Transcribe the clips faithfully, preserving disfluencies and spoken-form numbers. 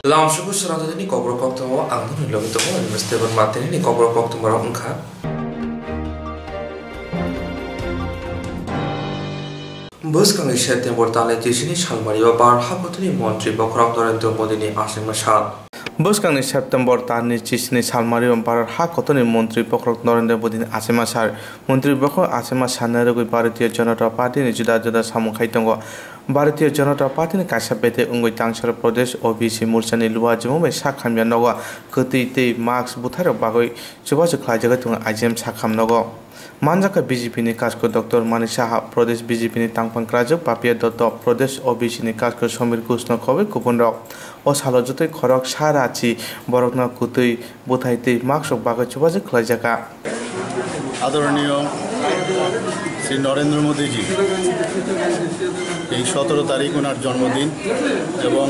Lamsuku Srangdani Kokborok Koktwma ang nini logi tongo, Animesh Debbarma. Tinini Kokborok Koktwma rok wngkha. Bwskangni September talni tisini salmario Bharat hakotorni montri bokhorok Narendra Modini achima sal. Bwskangni September talni tisini salmario Bharat hakotorni montri bokhorok Narendra Modini achima sal. Montri bokhorok achima salni rwgwi Bharatiya Janata Party ni juda juda samung khai tongo. Bharatiya Janata Party ni kaisa betwi wngwi Tangshar Pradesh O B C Morcha ni Luajimung bai sak hamya nogo kwtwi tei mask bwthairok bagwi chubachu khlaijagwi tongo I G M sak ham nogo. Manjakha B J P ni kasko Doctor Manik Saha, Pradesh B J P ni tangphang kwrajak Papiya Dotto, Pradesh O B C ni kasko Samir Ghosh no khobwi kubun rok. O salo jotoi khorok sa rachi borokno kwtwi bwthai tei mask rok bagwi chubachu khlaijaka. আদরণীয় শ্রী নরেন্দ্র মোদীজি, এই সতেরো তারিখ ওনার জন্মদিন এবং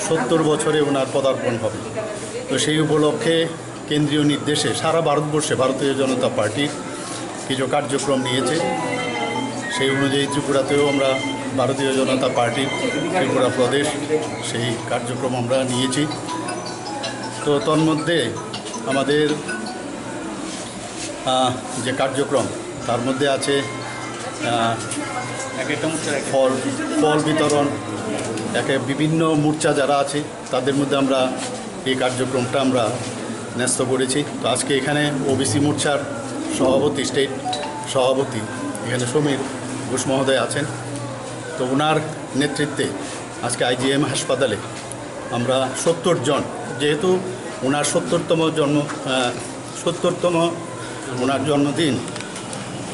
সত্তর বছরে ওনার পদার্পণ হবে। তো সেই উপলক্ষে কেন্দ্রীয় নির্দেশে সারা ভারতবর্ষে ভারতীয় জনতা পার্টির কিছু কার্যক্রম নিয়েছে। সেই অনুযায়ী ত্রিপুরাতেও আমরা ভারতীয় জনতা পার্টি ত্রিপুরা প্রদেশ সেই কার্যক্রম আমরা নিয়েছি। তো তন্মধ্যে আমাদের, আহ, যে কার্যক্রম, তার মধ্যে আছে, আহ, ফল, ফল বিতরণ, একে বিভিন্ন মোর্চা যারা আছে, তাদের মধ্যে আমরা এই কার্যক্রমটা আমরা ন্যস্ত করেছি। তো আজকে এখানে ওবিসি মোর্চার সভাপতি, স্টেট সভাপতি এখানে সমীর ঘোষ মহোদয় আছেন। তো ওনার নেতৃত্বে আজকে আইজিএম হাসপাতালে আমরা সত্তর জন, যেহেতু ওনার সত্তরতম জন্ম, আহ, সত্তরতম ওনার জন্মদিন,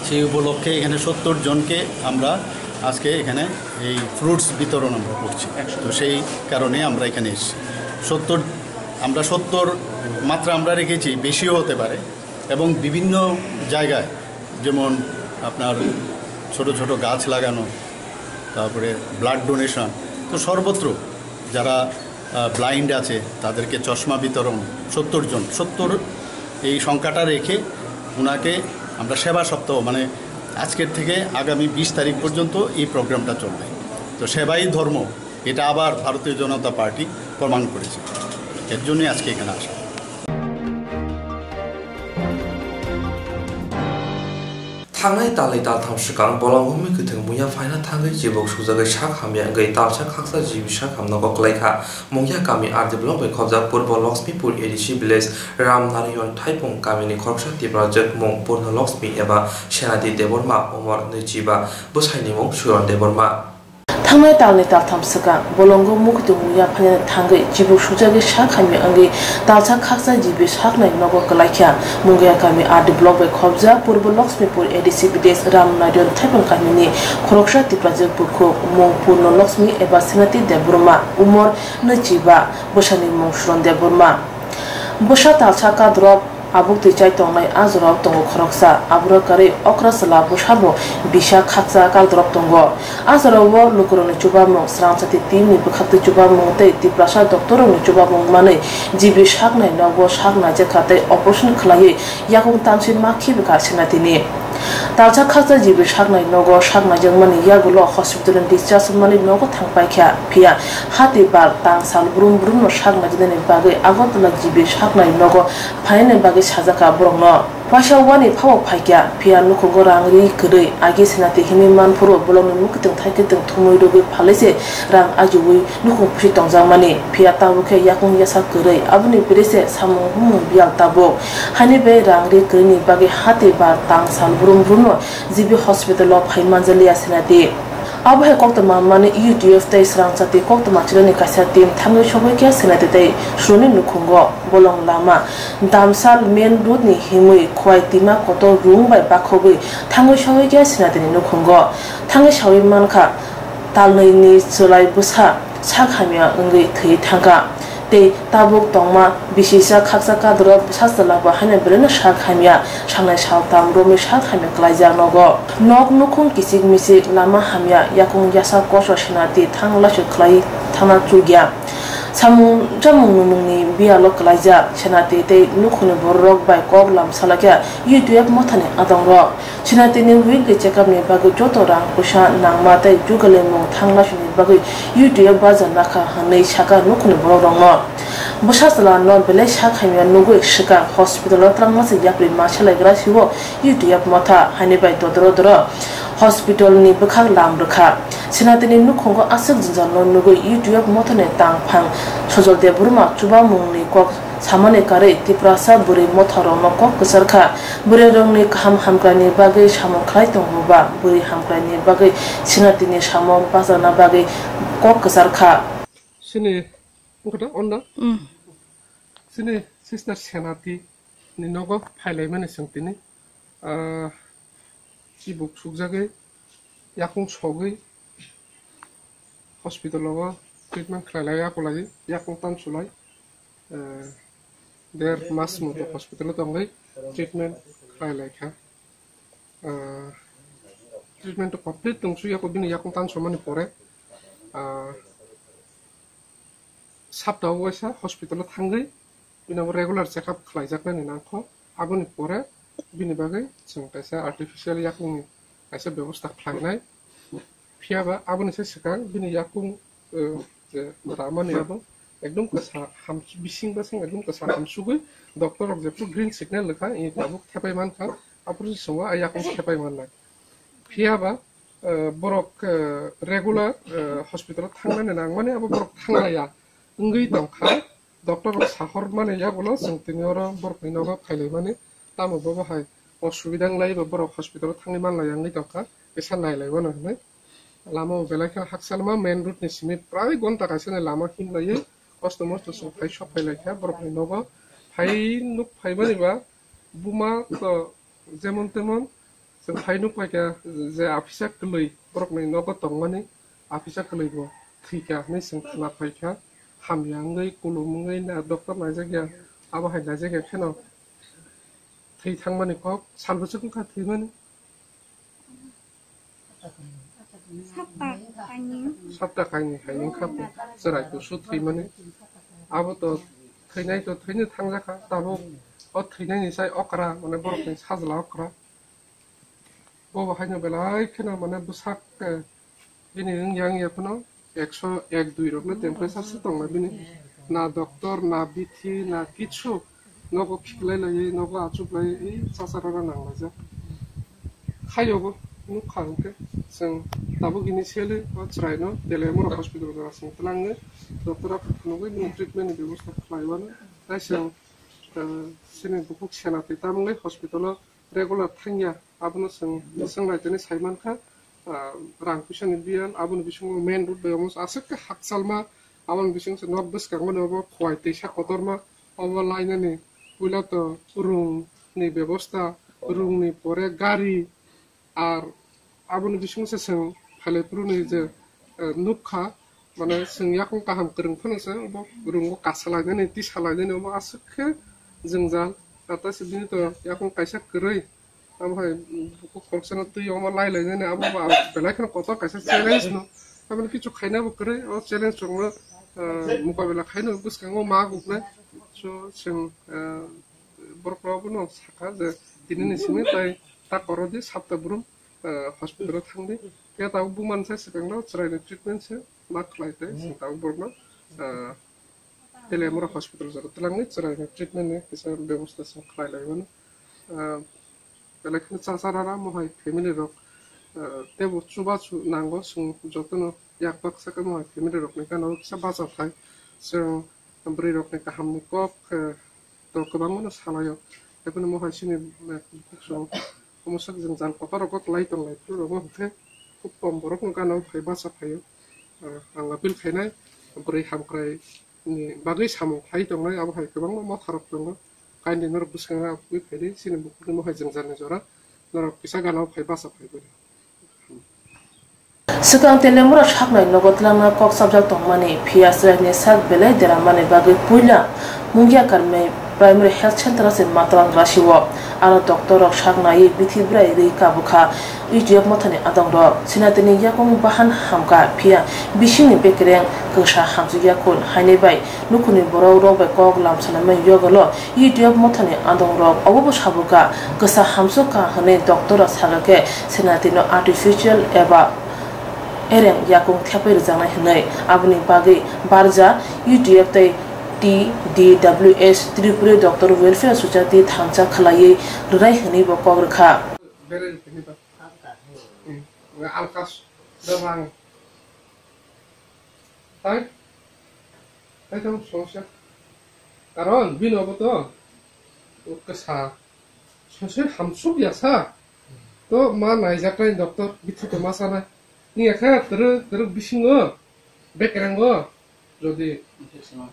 সেই উপলক্ষে এখানে সত্তর জনকে আমরা আজকে এখানে এই ফ্রুটস বিতরণ আমরা করছি। তো সেই কারণে আমরা এখানে এসেছি। সত্তর, আমরা সত্তর মাত্রা আমরা রেখেছি, বেশিও হতে পারে। এবং বিভিন্ন জায়গায়, যেমন আপনার ছোট ছোট গাছ লাগানো, তারপরে ব্লাড ডোনেশন, তো সর্বত্র যারা, আহ, ব্লাইন্ড আছে তাদেরকে চশমা বিতরণ, সত্তর জন, সত্তর এই সংখ্যাটা রেখে ওনাকে আমরা সেবা সপ্তাহ, মানে আজকের থেকে আগামী বিশ তারিখ পর্যন্ত এই প্রোগ্রামটা চলবে। তো সেবাই ধর্ম, এটা আবার ভারতীয় জনতা পার্টি প্রমাণ করেছে, এর জন্যই আজকে এখানে আসা। Thangnai talni taltham swkang bolong wngwi kwthwng muya phaina thangwi chibuk sujagwi sak hamya wngwi talsa khaksa G B sak hamno kok kwlaikha. Mungya kami R D block bai khobjak Purbo Lakshmipur A D C village Ram Narayan Thaipung kamini khoroksa Tiprajwk mung Purno Lakshmi eba Senati Debbarma, umor nwichiba, bwsaini mung Suron Debbarma. Thangnai talni taltham swkang bolongo muitu muya phainani thangwi chibuk sujagwi sak hamya wngwi talsa khaksa G B saknai nogo kwlaikha. Mungia kami R D block bai khobjak Purbo Lakshmipur A D C village Ram Narayan Thaipung kamini khoroksa Tiprajwk bukhuk mung Purno Lakshmi eba Senati Debbarma, umor nwichiba, bwsani mung Suron Debbarma. Bwsa talsa kadrop abuk twi chai tongnai a jorao tongo khoroksa. Aboro kwrwi okra chwla bwsabo bisa khaksa kadrop tongo. A jorao lukurokni chubamung, srangchati teamni bwkhaktwi chubamung tei Tiprasa doctorrokni chubamung manwi G B saknai nogo saknaijakha tei operation khwlaiwi yakung tamsi ma khibikha Senatini. Talsa khaksa G B saknai nogo saknaijakmani yagulo hospitalni discharge wngmani nogo thangpaikha, phiya hati bar tang sal brum brumno saknaijaknani bagwi Agartala G B saknai nogo phainani bagwi sajakha borokno. Waisa wani phabo phaikha, phiya nukhungo rang ri kwrwi, agi Senati hinwi manphuru bolongni muikwthwng thaikwthwng thumwi rwgwi phalaise rang ajiwi nukhung pusi tongjakmani, phiya tabukhe yakung yasa kwrwi, aboni birese samung humung biyal tabuk. Haini bai rang ri kwrwini bagwi hati bar tang sal brum brumno G B hospital o phai manjaliya Senati. Abo hai koktwma manwi U T F tei srangchati koktwma chilani kaisa team thangwi sogwi khe Senati tei Suroni nukhungo bolong lama Damsal main road ni himwi Khwai Tima kotor rung bai bakhogwi thangwi sogwi khe Senatini nukhungo. Thangwi sawi mankha, talnwi ni chwlai bwsa sak hamya wngwi thwi thangkha. Tei tabuk tongma bisisa khaksa kadro bwsa chwla bo haino belaino sak hamya, sangnai saltam romwi sak hamya kwlaijak nogo. Nok nukhung kichik michik, lama hamya, yakung yasa koso Senati thang laisuk khlai thangna chukya. Samung chamung nungmungni biyalo kwlaijak Senati tei nukhungni bororok bai kok lamsalaikha U T F mothani adongrok. Senatini weekly checkup ni bagwi joto rang puisa nangma tei jugalimung thanglasini bagwi U T F bajar nakha hwnwi sakha nukhungni borokrokno. Bwsa chwla no belai sak hamya nugwi swkang hospital o twlangma se yapri ma selaigra siwo U T F motha haini bai dodoro doro hospital ni bwkhak lam rwkha. Senatini nukhungo aswk jwngjal no nugwi U T F mothani tangphang Sojol Debbarma chubamungni kok samani karwi Tiprasa bwrwi motharokno kok kwcharkha. Bwrwirokni kaham hamkraini bagwi samung khlai tongo ba bwrwi hamkraini bagwi Senatini samung bachana bagwi kok kwcharkha. Sini wngkha da, on da? Mm. Sini sister Senati ni nogo phailaimani chwng tini, ah, chibuk sukjagwi, yakung sogwi, hospital o treatment khlailai, yakulai, yakung tamsulai, ah, der mas moto hospital o tongwi treatment khlailaikha. Ah, treatment to complete tong su yako bini yakung tan somani pore, ah, sapta o waisa hospital o thangwi bini abo regular checkup khlaijaknani nangkho. Aboni pore bini bagwi chwng kaisa artificial yakungni kaisa bebosta khlainai. Phiya ba aboni se swkang bini yakung, eh, je ramani abo ekdom kwsa ham, bising basing ekdom kwsa hamsugwi doctor rok jephru green signal rwkha, i tabuk thepai mankha, aphuru se chwngno a yakung thepai mannai. Phiya ba, eh, borok, eh, regular, eh, hospital o thangnani nangmani abo borok thanglaiya wngwi tongkha. Doctor rok sahormani yagulo chwng tini oro borokni nogo phailaimani, tamo bobo hai osubida wnglai ba borok hospital o thangwi manlaiya wngwi tongkha, kisa nailaiwano hinwi. Lama o belai kheno hakchalma, main road ni simi prai gonta kaisa ni lama himlaiwi kosto mosto chwng phai sok phailaikha borokni nogo. Phai nuk phaimani ba buma to jemon temon chwng phai nuk paikha je aphisa kwlwi borokni nogo tongmani, aphisa kwlwi bo thwikha hinwi chwng khna phaikha. Hamya wngwi, kulum wngwi na doctor naijakya, abo hai naijakya kheno thwi thangmani kok, sal bwswk wngkha thwimani. Sapta kainwi. Sapta kainwi hai wngkha bo chwrai kusu thwimani. Abo to thwinai to thwino thangjakha, tabuk o thwinaini sai okra, mane borokni sajla okra. Bo bo haino belai kheno mane bwsak, eh, bini wngya wngya phano ekso ek dui rokno temperature se tongna bini. Na doctor, na bithi, na kichu. Nogo khiklai laiwi, nogo achuk laiwi, ei chachara nang laijak. Khayogo, nuk kha hwnkhe, chwng tabuk initially o chwraino Telemura hospital jora chwng twlangwi, doctor aphuru phunugwi bini treatment ni bebosta khlaiwano. Tai chwng, eh, chini bukhuk Senati tamungwi hospital o regular thangya, abono chwng, chwng naitani saimankha, ah, rang puisani biyal, aboni bisingo main road bai omo aswk khe hakchalma, aboni bisingse nok bwskango ni obo khowai twisa kotorma, obo lainani puila to rung ni bebosta, rung ni pore gari, ar aboni bisingse chwng phailai phuru ni je, eh, nukha, mane chwng yakung kaham kwrwng phano se obo rungo kasa lainani, tisa lainani obo aswk khe jwngjal, ata se bini to yakung kaisa kwrwi. Abo hai bukhuk khoroksano twi omo lai lainani abo ba belai kheno kotor kaisa challenge no. Aboni kichu khaina bo kwrwi, o challenge rokno, ah, mukabela khaino bwskango ma guknai. So, chwng, ah, borok rok abono sakha je tini ni simi tai ta koro di sapta brum, ah, hospital o thang di. Khe tabuk bumani sai swkang no chwrai ni treatment se ma khlai tai, chwng tabuk borok no, ah, Telemura hospital jora twlangwi chwraino treatment ni kisa bebosta chwng khlai lai mano. Ah, belai kheno chachara ramo hai family rok, ah, teibo chubachu nango, chwng jotono yak baksa khe mo hai family rokni gana o kisa bacha phai. Chwng bwrwi rokni kahamni kok, eh, to kwbangmano salaio. Haiphano mo hai chini, eh, bukhuk chwng omosak jwngjal kotor rogo kwlai tonglai phuru rogo hwnkhe khub kom borokno gana o phai bacha phaio. Ah, ang appeal khainai bwrwi hamkrai ni bagwi samung khlai tongnai, abo hai kwbangma motha rok tongo. Kaini norok bwskango abugwi phaidi, chini bukhukni mohai jwngjalni jora norok kisa gana o phai bacha phai bwrwi. Swkang Telemura saknai nogo twlangna kok chapjak tongmani, phiya chwraini sak belai deramani bagwi puila mungya karmai Primary Health Center se matwrang rasio. Aro doctor rok sak naiwi bithi bwrai rwi kabukha. U D F mothani adongrok Senatini yakung bahan hamkha, phiya bisingni bekereng kwsa hamsuk yakhun hainai bai nukhungni borok rok bai kok lamsalaimani yogalo U D F mothani adongrok obobo sabukha, kwsa hamsuk kha hwnwi doctor rok sakha khe Senatino artificial eba ereng yakung thepai rwjaknai hwnwi. Aboni bagwi barja U D F tei T D W S Tripuri Doctor Welfare Society thansa khwlaiwi rwnai hwnwi bo kok rwkha. Bereng tini ba. Hmm. Alkas, Dabang. Tai? Tai tamo somosya. Karon bini obo to kwsa. Sosoi hamsuk ya sa. To ma naijaknai doctor, bithi to ma sanai. Ni akha twrwk twrwk bisingo, bekrango, jodi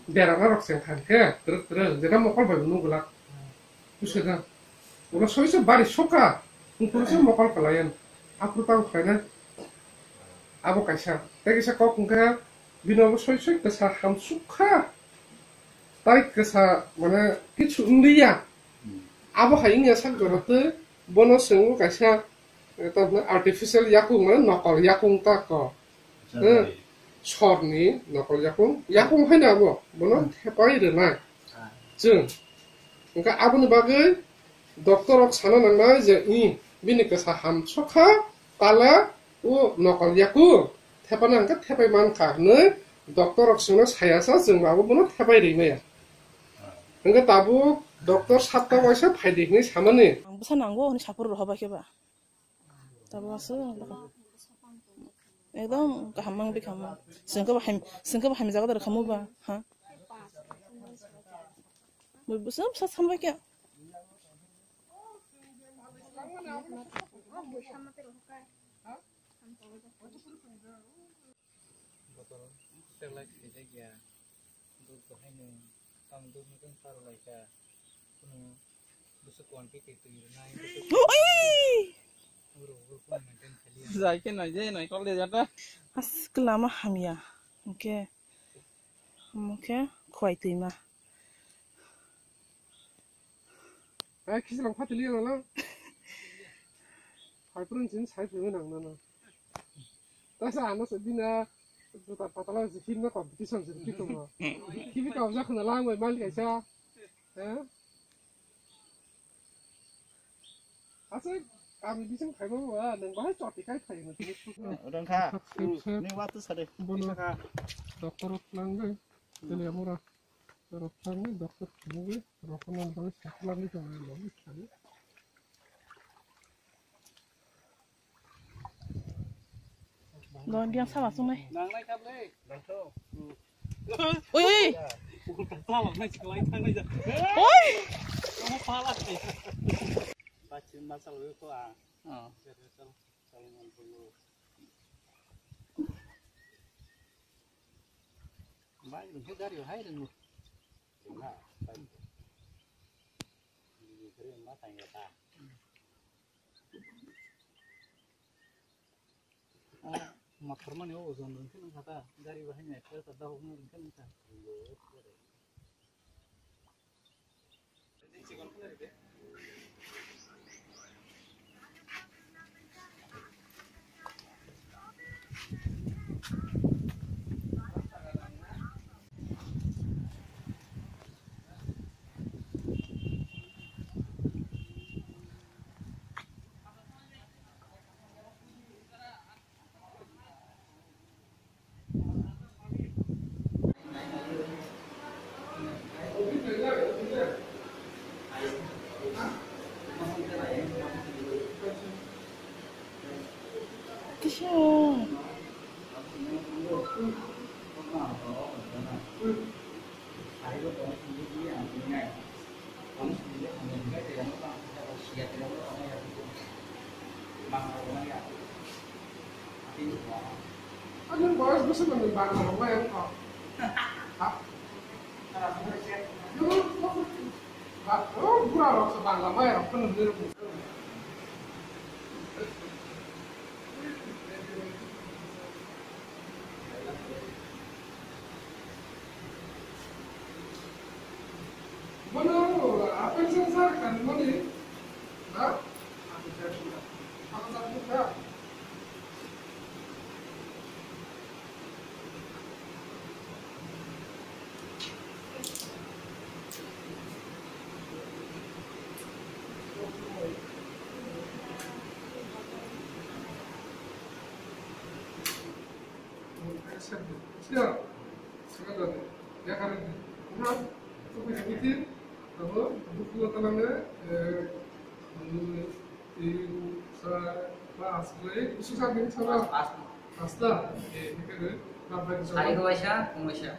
berama rok seng khan khe, twrwk twrwk, jeta mokol bai bo nugulak. Busi da. Ulo soi se bari soka, ungkuru se mokol kalayan. Apru tang khaina. Abo kaisa. Tei kaisa kok hwnkhe, bini obo soi soi kwsa hamsuk kha. Tai kwsa, mane, kichu wngliya. Abo hai wngya sak jora twi bono chwngno kaisa, eh, tamo artificial yakung, mane, nokol yakung ta ko. Eh, sorni nokol yakung, yakung haino abo, bono thepai rwnai chwng. Hwnkhe aboni bagwi doctor rok sana nangnai je, i, bini kwsa hamsuk kha, tala o nokol yakung thepana hwnkhe thepai mankha hwnwi doctor rok chwngno saya sa, chwng abo bono thepai rwi maya. Hwnkhe tabuk doctor satta waisa phaidi hwnwi samani. Ang bwsa nango hwnwi saphuru rohoba khe ba. Tabuk aswk ekdom kaham mang bikha mo. Chwng khe bo ham, chwng khe bo hamjago da rwkha mo ba, ha? Bo bwsa bwsa sanbai khe. Bottle sterilize khaijak ya. Duk bo haino tamo duk ni tong sar lai kha. Kunu bwswk quantity twi rwnai, bwswk Ui! Uro uro kunu maintain khailiya. Jai khe nai je nai kol de jata. As klama hamya. Hwnkhe, hwnkhe khwai twima. Hai, khichlang phatiliya nala. Hai, purun chin sai phirwi nang nana. Tasa ano se bina juta patala se himna competition se kitu mo. Kibi ka uja khna lang bai mal kaisa. Eh? Asa kami bising khai mo wa nang bahai choti khai khai mo. Rangkha. Ni watu sare. Bono. Doctor nang bai. Tele amora. Rok thangwi doctor phunugwi rokno bagwi sakhlangwi tongnai logwi thangwi. Don diang saba sungai. Nangnai kable. Nangtho. Oi, oi. Ukur ta sala nai siklai thangnai ja. Oi. Kamu pala. Pachin masal wi ko a. Oh. Bai, rwngkhe gari o hai rwngo. Rwngkha, bai. Bini kwrwi wngma tangya ta. Ah, mothor mani o ojon rwngkhe nangkha ta, gari bahai nai khe ta dahokno rwngkhe nangkha. Kisa. Ani boyos bwswk ni bangla rok maya wngkha. Ha? Ba, o bura rok se bangla maya rok phano nini rok. Bono Sari ko waisa, kung waisa.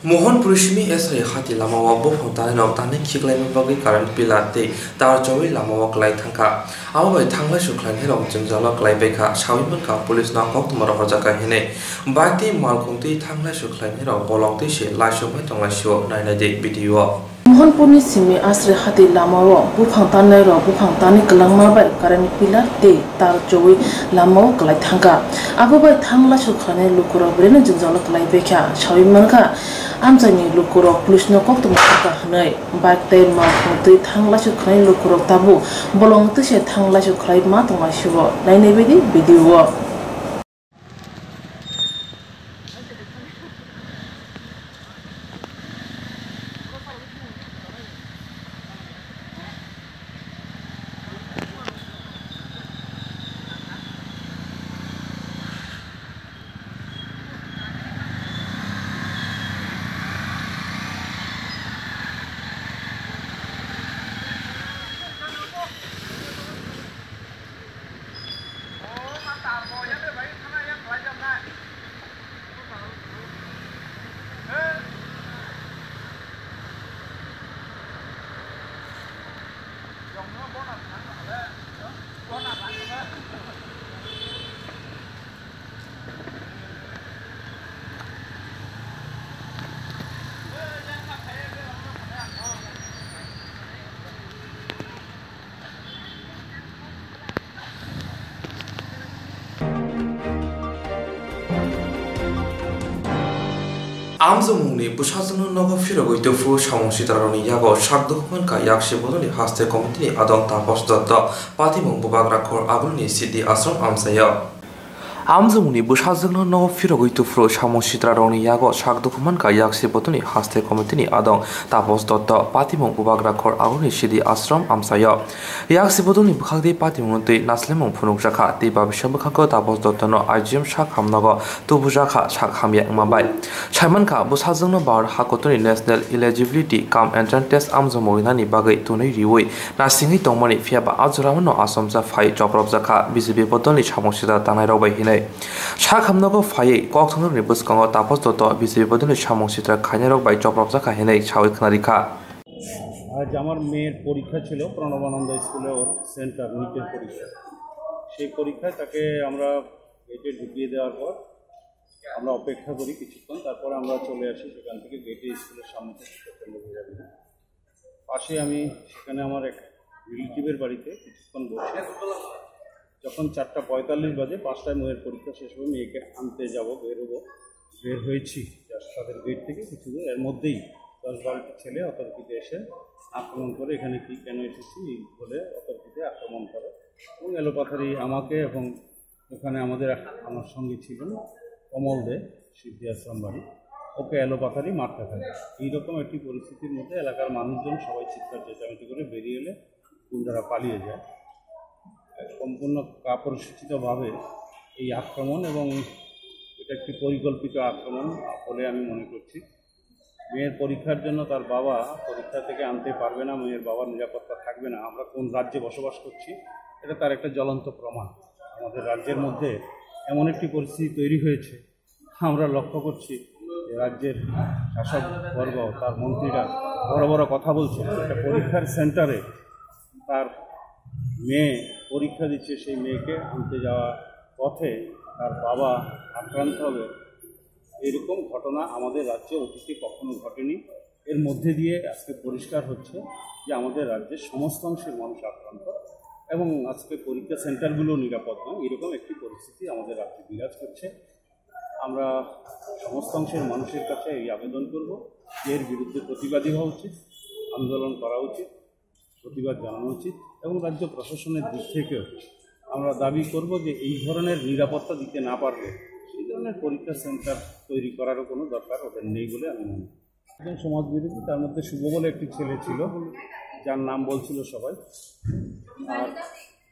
Mohanpuri simi Esri hati lama o buphang tanai rok tanai khiklaima bagwi current pillar tei tar chowi lama o kwlai thangkha. Abo bai thanglai sukhlainai rok jwngjalo kwlai baikha, sawi mankha police no koktwma rohorjakha hinwi. Bike tei malkhung twi thanglai sukhlainai rok bolong twi se laisumai tonglai sio, nainai di video. Mohanpurni simi Asri hati lama o buphang tanai rok buphang tanai kwlangma bai current pillar tei tar chowi lama o kwlai thangkha. Abo bai thanglai sukhlainai lukurok belai no jwngjalo kwlai baikha, sawi mankha amchaini lukurok police no koktwma kha hinwi. Bike tei malkhung twi thanglai sukhlainai lukurok tabuk bolong twi se thanglai sukhlai ma tonglai sio, nainai baidi video o. Amjongmungni bwsajwkno nogo phirogwi tuphuru samung sitrarokni yago sak dukhu mankha yaksi bodolni haste komitini adong Taposh Dotto, patimung Bubagra Khor Agulni Siddhi Ashram amchaio. Amjongmungni bwsajwkno nogo phirogwi tuphuru samung sitrarokni yago sak dukhu mankha yaksi bodolni haste komitini adong Taposh Dotto, patimung Bubagra Khor Agulni Siddhi Ashram amchaio. Yaksi bodolni bwkhak tei patimungno twi naslemung phunukjakha tei babisa bwkhago Taposh Dottono I G M sak hamnogo tubujakha sak hamya wngma bai. Saimankha, bwsajwkno Bharat hakotorni National Eligibility cum Entrance Test amjongmung rinani bagwi twnwi riwi nasingwi tongmani, phiyaba a joramano achomsa phai chopropjakha B J P bodolni samung sitra tangnairok bai hinwi. Sak hamnogo phaiwi kok thumnarokni bwskango Taposh Dotto B J P bodolni samung sitra khainairok bai chopropjakha hinwi sawi khwnarikha. আজ আমার মেয়ের পরীক্ষা ছিল প্রণবানন্দ স্কুলে, ওর সেন্টার নিটের পরীক্ষা। সেই পরীক্ষায় তাকে আমরা গেটে ঢুকিয়ে দেওয়ার পর আমরা অপেক্ষা করি কিছুক্ষণ, তারপরে আমরা চলে আসি সেখান থেকে, গেটে স্কুলের সামনে থেকে প্রচণ্ড ভিড়াভিড়ি। পাশে আমি সেখানে আমার এক রিলেটিভের বাড়িতে কিছুক্ষণ বসে, যখন চারটা পঁয়তাল্লিশ বাজে, পাঁচটায় মেয়ের পরীক্ষা শেষ হবে, মেয়েকে আনতে যাব, বেরোবো, বের হয়েছি just তাদের গেট থেকে কিছু দূর, এর মধ্যেই দশ বারোটি ছেলে অতর্কিতে এসে আক্রমণ করে, "এখানে কি, কেন এসেছি?" বলে অতর্কিতে আক্রমণ করে এবং এলোপাথারি আমাকে এবং ওখানে আমাদের, আমার সঙ্গে ছিলেন কমল দে, সিদ্ধি আশ্রম বাড়ি, ওকে এলোপাথারি মারতে থাকে। এইরকম একটি পরিস্থিতির মধ্যে এলাকার মানুষজন সবাই চিৎকার চেঁচামেচি করে বেরিয়ে এলে গুন্ডারা পালিয়ে যায়। সম্পূর্ণ কাপুরুষোচিতভাবে এই আক্রমণ, এবং এটা একটি পরিকল্পিত আক্রমণ বলে আমি মনে করছি। মেয়ের পরীক্ষার জন্য তার বাবা পরীক্ষা থেকে আনতে পারবে না, মেয়ের বাবার নিরাপত্তা থাকবে না। আমরা কোন রাজ্যে বসবাস করছি, এটা তার একটা জ্বলন্ত প্রমাণ। আমাদের রাজ্যের মধ্যে এমন একটি পরিস্থিতি তৈরি হয়েছে, আমরা লক্ষ্য করছি যে রাজ্যের শাসক বর্গ, তার মন্ত্রীরা বড় বড় কথা বলছে। একটা পরীক্ষার সেন্টারে তার মেয়ে পরীক্ষা দিচ্ছে, সেই মেয়েকে আনতে যাওয়া পথে তার বাবা আক্রান্ত হবে। এরকম ঘটনা আমাদের রাজ্যে অতীতে কখনো ঘটেনি। এর মধ্যে দিয়ে আজকে পরিষ্কার হচ্ছে যে আমাদের রাজ্যের সমস্ত অংশের মানুষ আক্রান্ত। এবং আজকে পরীক্ষা সেন্টারগুলো নিরাপদ নয়, এরকম একটি পরিস্থিতি আমাদের রাজ্যে বিরাজ করছে। আমরা সমস্ত অংশের মানুষের কাছে এই আবেদন করব, এর বিরুদ্ধে প্রতিবাদী হওয়া উচিত, আন্দোলন করা উচিত, প্রতিবাদ জানানো উচিত এবং রাজ্য প্রশাসনের দিক থেকেও আমরা দাবি করব যে এই ধরনের নিরাপত্তা দিতে না পারলে সেই ধরনের পরীক্ষা সেন্টার তৈরি করারও কোনো দরকার ওদের নেই বলে আমি মনে করি। একজন সমাজবিরোধী, তার মধ্যে শুভ বলে একটি ছেলে ছিল, যার নাম বলছিল সবাই, আর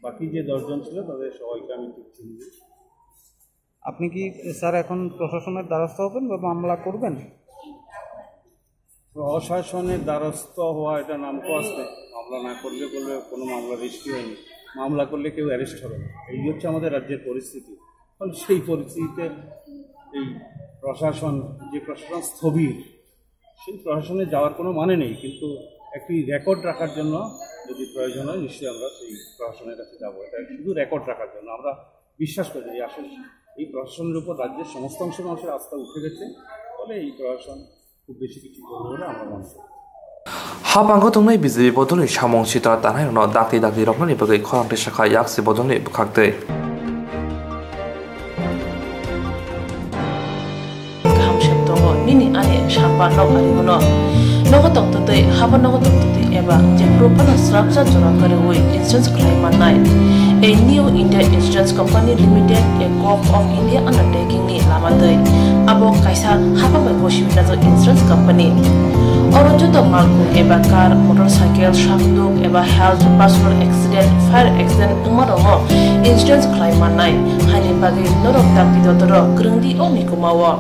বাকি যে দশজন ছিল তাদের সবাইকে আমি ঠিক চিনি। আপনি কি, স্যার, এখন প্রশাসনের দ্বারস্থ হবেন বা মামলা করবেন? প্রশাসনের দ্বারস্থ হওয়া, এটা নাম তো আছে, মামলা না করলে, করলে কোনো মামলা রেজিস্ট্রি হয়নি, মামলা করলে কেউ অ্যারেস্ট হবে না। এই হচ্ছে আমাদের রাজ্যের পরিস্থিতি। ফলে সেই পরিস্থিতিতে এই প্রশাসন, যে প্রশাসন স্থবির, সেই প্রশাসনে যাওয়ার কোনো মানে নেই, কিন্তু একটি রেকর্ড রাখার জন্য যদি প্রয়োজন হয়, নিশ্চয়ই আমরা সেই প্রশাসনের কাছে যাবো। এটা শুধু রেকর্ড রাখার জন্য। আমরা বিশ্বাস করি যে আসলে এই প্রশাসনের উপর রাজ্যের সমস্ত অংশের মানুষের আস্থা উঠে গেছে, ফলে এই প্রশাসন খুব বেশি কিছু করবে বলে আমরা মনে করি। Hapang o tongnai B J P bodolni samung sitra tanai rokno dakti dakti roknani bagwi khorang tei sakha yaksi bodolni bwkhak tei. Kaham se tongo nini ani sakba nok ari bono. Nogo tongtwtwi, habo nogo tongtwtwi eba jephuru phano srapsa jora kwrwi insurance khlai mannai. A New India Insurance Company Limited, a Govt of India undertaking ni lama twi. Abo kaisa hapang bai bosi najak insurance company. Oro joto malkhung eba car, motorcycle, sakduk eba health, personal accident, fire accident wngma rokno insurance khlai mannai. Haini bagwi norok dakti dotorok kwrwngdi o mikumao.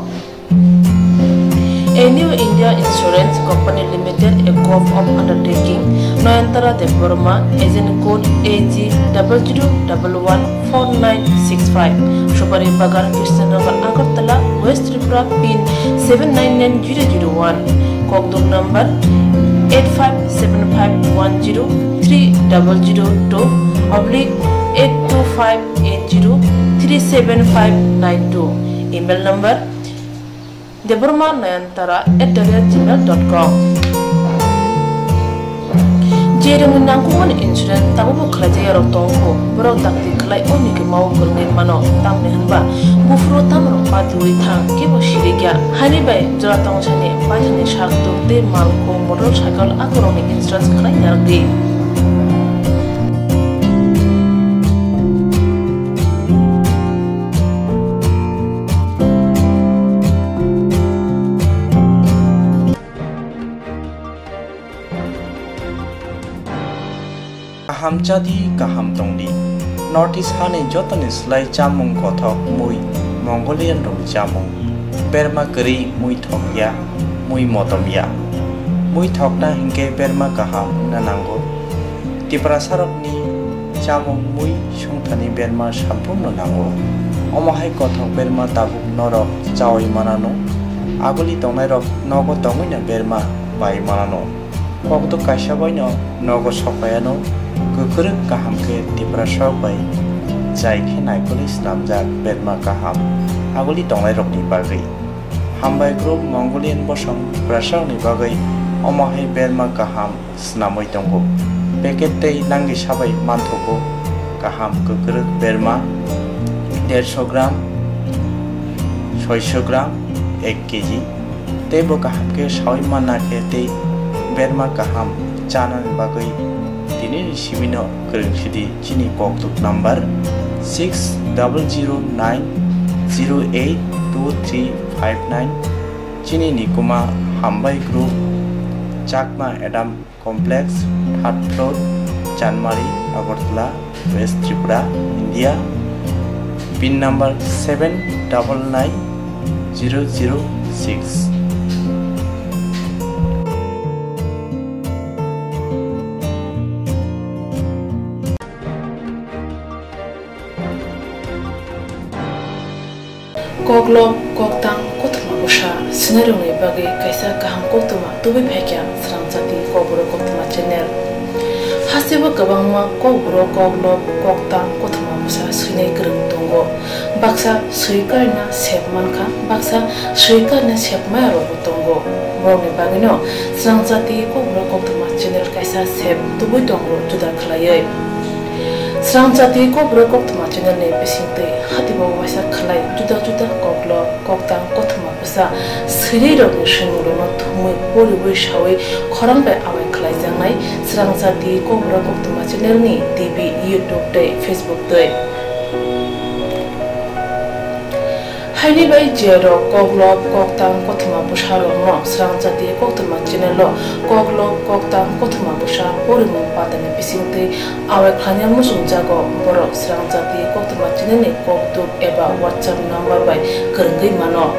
A New India Insurance Company Limited, a Govt of undertaking, Nayantara Debbarma, agent code A G double zero double one four nine six five, Subari Bagan, Krishnanagar, Agartala, West Tripura, pin seven nine nine zero zero one, kokduk number eight five seven five one zero three double zero two oblique eight two five eight zero three seven five nine two, email number debbarma nayantara at the rate gmail dot com. Je rwngni nangkukmani insurance tabukbo khlaijak yarok tongkho, borok dakti khlai o mikimao kwrwngwi mano, tamni hwnba buphuru tamrok patiwi thang kebo sirikya. Haini bai jora tongsani baithani sak tuk tei malkhung motorcycle akorokni insurance khlai narwkdi. Kaham chadi, kaham tongdi. North East hani jotoni slai chamung kothok mui, Mongolian rokni chamung. Berma kwrwi mui thokya, mui motomya. Mui thokna hinkhe berma kaham wngna nango. Tiprasarokni chamung mui songthani berma samphurno nango. Omo hai kothok berma tabuk norok chaui manano. Aguli tongnairok nogo tongwino berma bai manano. Kokduk kaisa baino nogo sokpaiano, kwkrwk kaham khe Tiprasarok bai chai khe naikolwi swnamjak berma kaham aguli tongnairokni bagwi. Hambai group Mongolian bosong Tiprasarokni bagwi omo hai berma kaham swnamwi tongo. Packet tei langwi sabai manthogo kaham kwkrwk berma dersho gram, soisho gram, ek kg. Tei bo kaham khe saui manna khe tei berma kaham chanani bagwi tinini simino kwrwng sidi chini kokduk number six double zero nine zero eight two three five nine. Chini nikuma Hambai Group, Chakma Adam Complex, third floor, Chanmari, Agartala, West Tripura, India. Pin number seven double nine zero zero six. Koklop, koktang, kothoma bwsa swinairokni bagwi kaisa kaham koktwma tubui phaikha Srang Jati Kokborok Koktwma channel. Hasteo kwbangma kokborok, koklop, koktang, kothoma bwsa swinai kwrwng tongo. Baksa swi karina sep mankha, baksa swi karina sep maya rokbo tongo. Borokni bagwino Srang Jati Kokborok Koktwma channel kaisa sep tubui tongo juda khlaiwi. Srangchati Kokborok Koktwma channel ni bisingtwi hatibo waisa khlai juda juda koklo koktang kothoma bwsa swrwi rokni swimung rokno thumwi poriwi sawi khorang bai awai khlaijaknai Srangchati Kokborok Koktwma channel ni T V, YouTube tei Facebook twi. Haini bai je rok koklo koktang kothoma bwsa rokno Srangchati Koktwma channel o koklo koktang kothoma bwsa porimung patani bisingtwi awai khlaina muchungjago borok Srangchati Koktwma channel ni kokduk eba WhatsApp number bai kwrwngwi mano.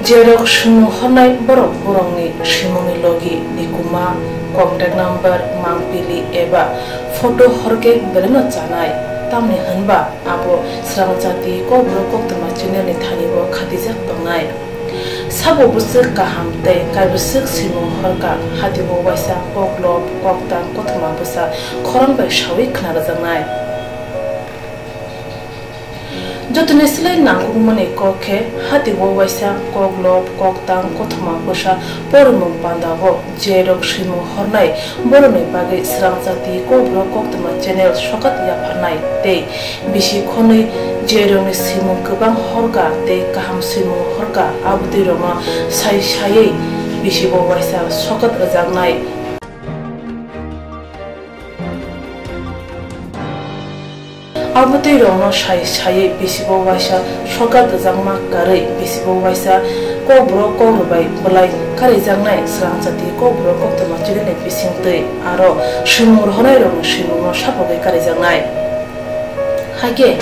Je rok swimung hornai borok borokni swimungni logi, nikuma, contact number, mangpili eba photo horkhe belai no chanai, tamni hwnba abo Srangchati Kokborok Koktwma channel ni thani o khatijak tongnai. Sabo bwswk kaham tei kaibwswk swimung horka hatibo waisa koklo koktang kothoma bwsa khorang bai sawi khna rwjaknai. Jotoni slai nangkukmani kok khe hatibo waisa koklo koktang kothoma bwsa porimung pandao je rok swimung hornai borokni bagwi Srangchati Kokborok Koktwma channel sokat yapharnai tei bisi khonwi je rokni swimung kwbang horka tei kaham swimung horka abotwi rokno sai saiwi bisibo waisa sokat rwjaknai. Abotwi rokno sai saiwi bisibo waisa sokat rwjakma karwi bisibo waisa kokborok kokrwbai bwlai karijaknai Srangchati Kokborok Koktwma channel ni bisingtwi aro swimung rohornai rokni swimungno sapogwi karijaknai. Haikhe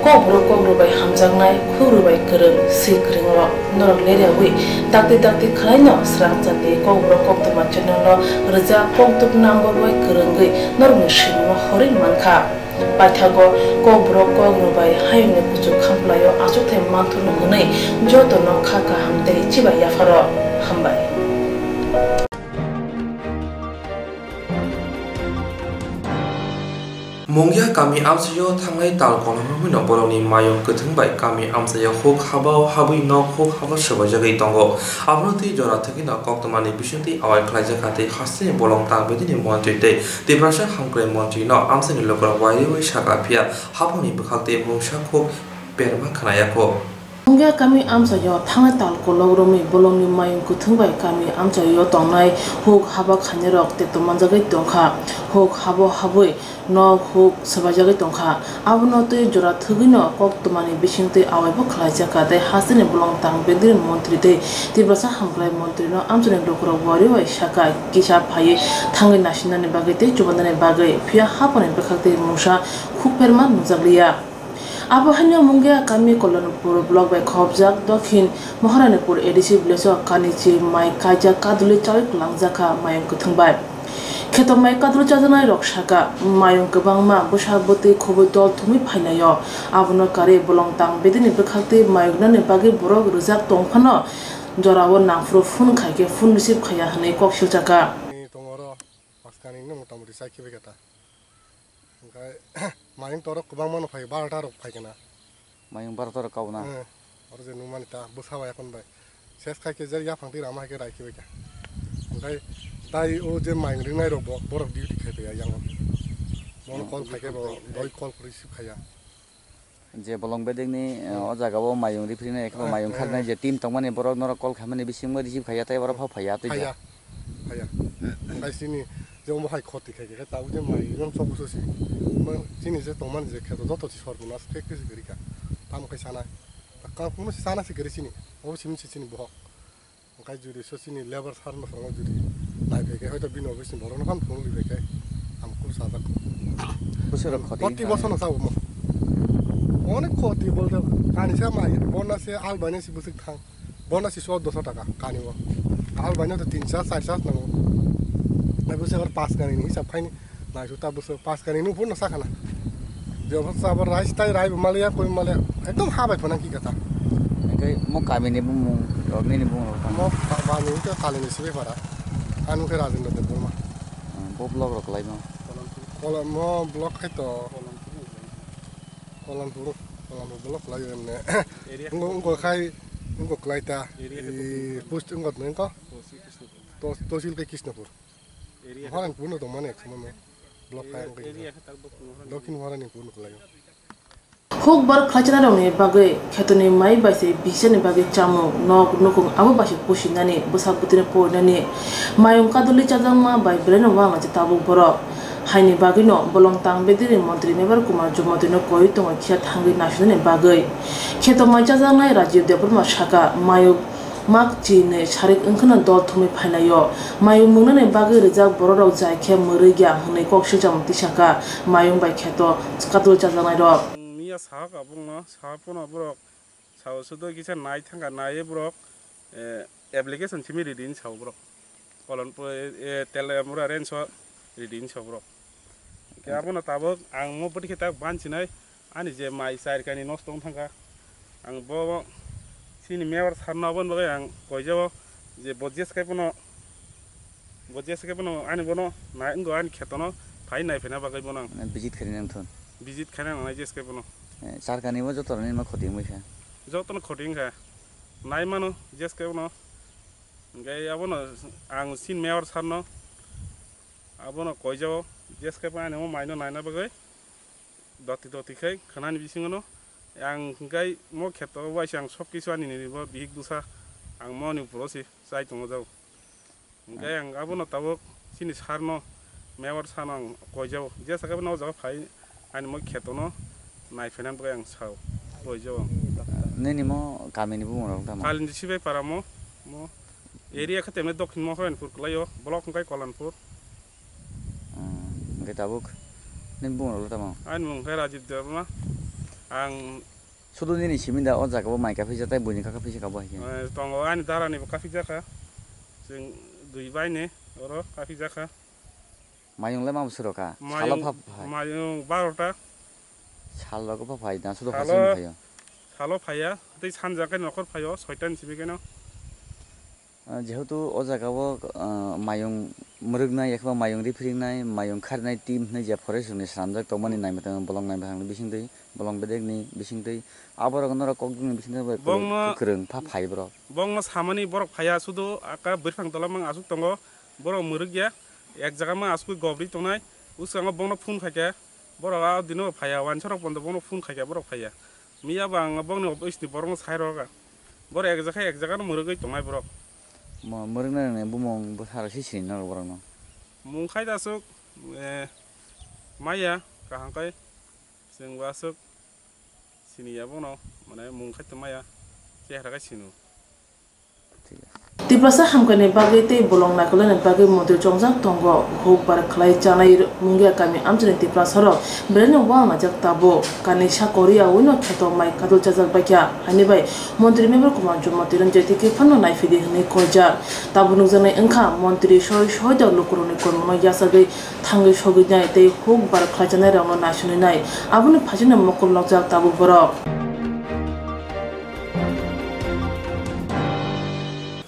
kokborok kokrwbai hamjaknai, khukrwbai kwrwng, swi kwrwng rok norok leriawi dakti dakti khwlaino Srangchati Kokborok Koktwma channel no rwjak kokduk number bai kwrwngwi norokni swimungno horwi mankha. Paithago kokborok kokrwbai hayungni kuchuk khamplaio achukthai manthurno hwnwi jotono kha kaham tei chibai yapharo. Hambai. Mungia kami amchaio thangnai tal kolomrokno borokni mayung kwthwng bai kami amchaio huk haba-o habwi nok huk haba swbaijagwi tongo. Abono twi jora thwgwino koktwmani bisingtwi awai khlaijak kha tei hasteni bolong tang bedini montri tei Tiprasa hamkrai montrino amchaini lukurok waiwi sakha, phiya haphangni bwkhak tei mungsa khuk perma khnayakho. Mungia kami amchaio thangnai tal kolok romwi bolongni mayung kwthwng bai kami amchaio tongnai huk haba khainairok tekto manjagwi tongkha. Huk habo habwi nok huk swbaijagwi tongkha. Abono twi jora thwgwino koktwmani bisingtwi awaibo khlaijakha tei hasteni bolong tang bedini montri tei Tiprasa hamkrai montrino amchaini lukurok wari bai sakha kisa phaiwi thangwi nasinani bagwi tei chubanani bagwi, phiya haphangni bwkhak tei mungsa khuk perma nukjakliya. Abo haino Mungia kami Kolonpur block bai khopjak Dokhin Maharanipur A D C village o kanichi mai kaijak kadulwi chawi kwlangjakha mayung kwthwng bai. Kheto mai kadulwi chajaknai rok sakha, mayung kwbangma bwsa bwtwi khobwi dol thumwi phainaio. Abono karwi bolong tang bedini bwkhaktwi mayung nani bagwi borok rwjak tong phano jorao nangphuru phone khaikhe phone receive khaiya hwnwi kok silchakha. Ni tongoro paskani no motamoti chai khibai kha ta. Hwnkhe mayung torok kwbangma no phai, barota rok phai kana. Mayung barota rok kauna. Eh, oro je nungmani ta bwsa bai aphano bai. Ses khai khe je yaphang twi rama hai khe rai khibai kha. Hwnkhe tai o je mayung ringnai rok bo, borok duty khai paiya yang. Mono call khai khe bo doi call receive khaiya. Je bolong bedekni, eh, o jaga o mayung riphinai, ekhe bo mayung kharnai je team tongmani borok norok call khaimani bisingo receive khaiya tei borok phaiya tei phaiya. Phaiya. Hwnkhe chini je omo hai khoti khai khe tabuk je mayung sok buso si. Chini je tongmani je kheto joto si sorbunas khe khe si gari kha. Tamo khai sana. Kang kuno si sana si gari chini. Obo simi si chini bohok. Hwnkhe juri so chini labour sir no swngo juri nai phaikhe hoito bini office ni borok no phano phone ri phaikhe ham kuk sajak. Bwswk rok khoti Khoti wngkha? Boso no sabo mo. Onek khoti bolte kanisa mai bonna se al baine se bwswk thang. Bonna se so doso taka kani o. Al baine to tin sas char sas nango. Nai bwswk ar pas kani ni hisab khaini. Naisuk ta bwswk pas kani nung phunukno sakha na. Je obo sabo rice tai rai bo maliya koi maliya ekdom ha bai phunang ki kata. Hwnkhe mo kami ni bumung rok nini bumung rok tang. Mo kami ni to kali ni sibai para. Anu khe Rajendra Debbarma. Hmm, bo block rok lai no. Kolam mo block khai to. Kolam puru, kolam puru block lai emne. Ngo ngo khai ngo klai ta. Area khe to post ngo neng ko. Tosil khe Krishnapur. Area khe Haran to puru no tong mane khama mo. Block hai wngkha. Dokhin Warani phone khlaio. Hukbar khlaichanarokni bagwi khetoni mai bai se bisani bagwi chamung, nok, nukung abo bai se pusinani, bwsak bwtwino porinani, mayung kadulwi chajakma bai belaino wanglaijak tabuk borok. Haini bagwino bolong tang bedini montri Mebar Kumar Jumotino koi tongo khiya thangwi naisunani bagwi. Kheto mai chajaknai Rajiv Debbarma saka, mayung mak chinwi sarik wngkhwno dol thumwi phainaio. Mayung mungnani bagwi rijak bororok jai khe mwrwikya hwnwi kok silchamo tisakha mayung bai kheto kadul chajaknairok. Miya sahak abongno, sahak pono borok sao sudo kisa nai thangkha, naiwi borok, eh, application simi ridi hinwi sao borok. Kolon po, eh, eh, tel, eh, mura range o ridi hinwi sao borok. Hwnkhe abono tabuk ang mo bwtwi khe tak bansinai, ani je mai char kani nosto wng thangkha. Ang bo chini Mayor sir no aboni bagwi ang koijao je bo jeskhe bono, bo jeskhe bono ani bono nai wngkha ani khetono phai nai phaina bagwi bono ang. Mane visit khaina nang thun. Visit khaina nangnai jeskhe bono. Eh, char kani bo joto rani ma khoti wngwi kha. Jotono khoti wngkha. Nai mano jeskhe bono. Hwnkhe abono ang chini Mayor sir no abono koijao jeskhe bono ani o mai no naina bagwi. Doti doti khai khwnani bisingo no ang hwnkhe mo kheto waisa ang sob kisu ani nini bo bihik bwsa ang moni phuru se chai tongo jao. Hwnkhe ang abono tabuk chini sir no, Mayor sir no ang koijao. Je sakhe no o jaga phai ani mo kheto no nai phaina bagwi ang sao koijao. Nini mo kami ni bumung rok tamo? Kalindi Sibai para mo, mo area khe temne Dokhin Mohoranpur kwlaio, block hwnkhe Kolanpur. Ah, hwnkhe tabuk nini bumung rok tamo? Ani mung khe Rajiv Debbarma. Ang sudu nini simi da o jaga o mai kaphijak tei buini kha kaphijak abo hai khe? Eh, tongo, ani dara ni bo kaphijak kha. Chwng dui bai ni oro kaphijak kha. Mayung le ma bwswk rw kha? Salo pha phai? Mayung barota. Sal rogo pha phai na sudu Salo, haste phaio? Salo phaiya, tei sanja khe nokhor phaio, soita ni simi khe no. Ah, jehetu o jaga o, ah, mayung mwrwknai, yakhe ba mayung riphiringnai, mayung kharinai team hinwi je forest rokni swnamjak tongmani naimwthang bolong naimwthangni bisingtwi, bolong bedekni bisingtwi, aborok norok kokdwngni bisingtwi bai kwrwng, Bongno, kwrwng pha phai borok. Bongno samani borok phaiya, sudu aka bwrphang tola mang aswk tongo, borok mwrwkya, ek jaga ma aswk gobri tongnai, bwskango bongno phone khaikha, borok a dino phaiya, wansarok pondo bongno phone khaikha, borok phaiya. Miya bo ang bongni office ni borokno sai rwkha. Borok ek jaga, ek jaga no mwrwgwi tongnai borok. Mo-, mwrwknai rwngni bumung bwsarok se sini norok borokno? Mung khai da aswk, eh, maya kaham khai chwng bo aswk siniya bono, mane mung khai tong maya chehra khai sino. Tiprasa hamkrai ni bagwi tei bolong naikolnani bagwi montri chongjak tongo. Hukbar khlai chanai mungya kami amchaini Tiprasa rok belaino wang laijak tabuk. Kanisa Korea wino kheto mai kadul chajak baikha. Haini bai montri Mebar Kumar Jumoti Ranjit tei kiphilno naifidi hwnwi koijak. Tabuk nukjaknai wngkha montri soi soi da lukurokni kormokno yachagwi thangwi sogwi nai tei hukbar khlai chanai rokno naisunwi nai. Aboni phaisingno mokol nokjak tabuk borok.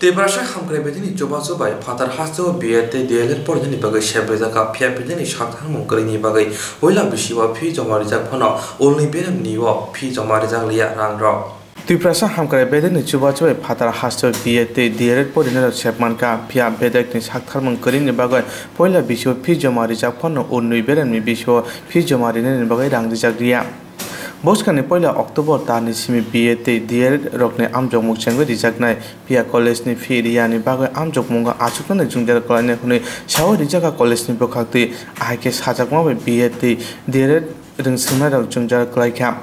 Tiprasa hamkrai bedini chubachu bai phatar hasteo B Ed tei D L Ed porinani bagwi sep rijak kha, phiya bedini saktharmung kwrwini bagwi puila bisio phi joma rijak phano ulni beremni o phi joma rijak liya rang rok. Tiprasa hamkrai bedini chubachu bai phatar hasteo B Ed tei D L Ed porinani rok sep mankha, phiya bedekni saktharmung kwrwini bagwi puila bisio phi joma rijak phano ulni beremni bisio phi joma rinani bagwi rang rijak riya. Bwskangni puila October talni simi B Ed tei D L Ed rokni amjokmung chengwi rijaknai, phiya college ni fee riyani bagwi amjokmungo achuknani jwngjal kwlainai hwnwi sawi rijak kha college ni bwkhaktwi, ahai khe sajakma bai B Ed tei D L Ed rwngswngnairok jwngjal kwlaikha.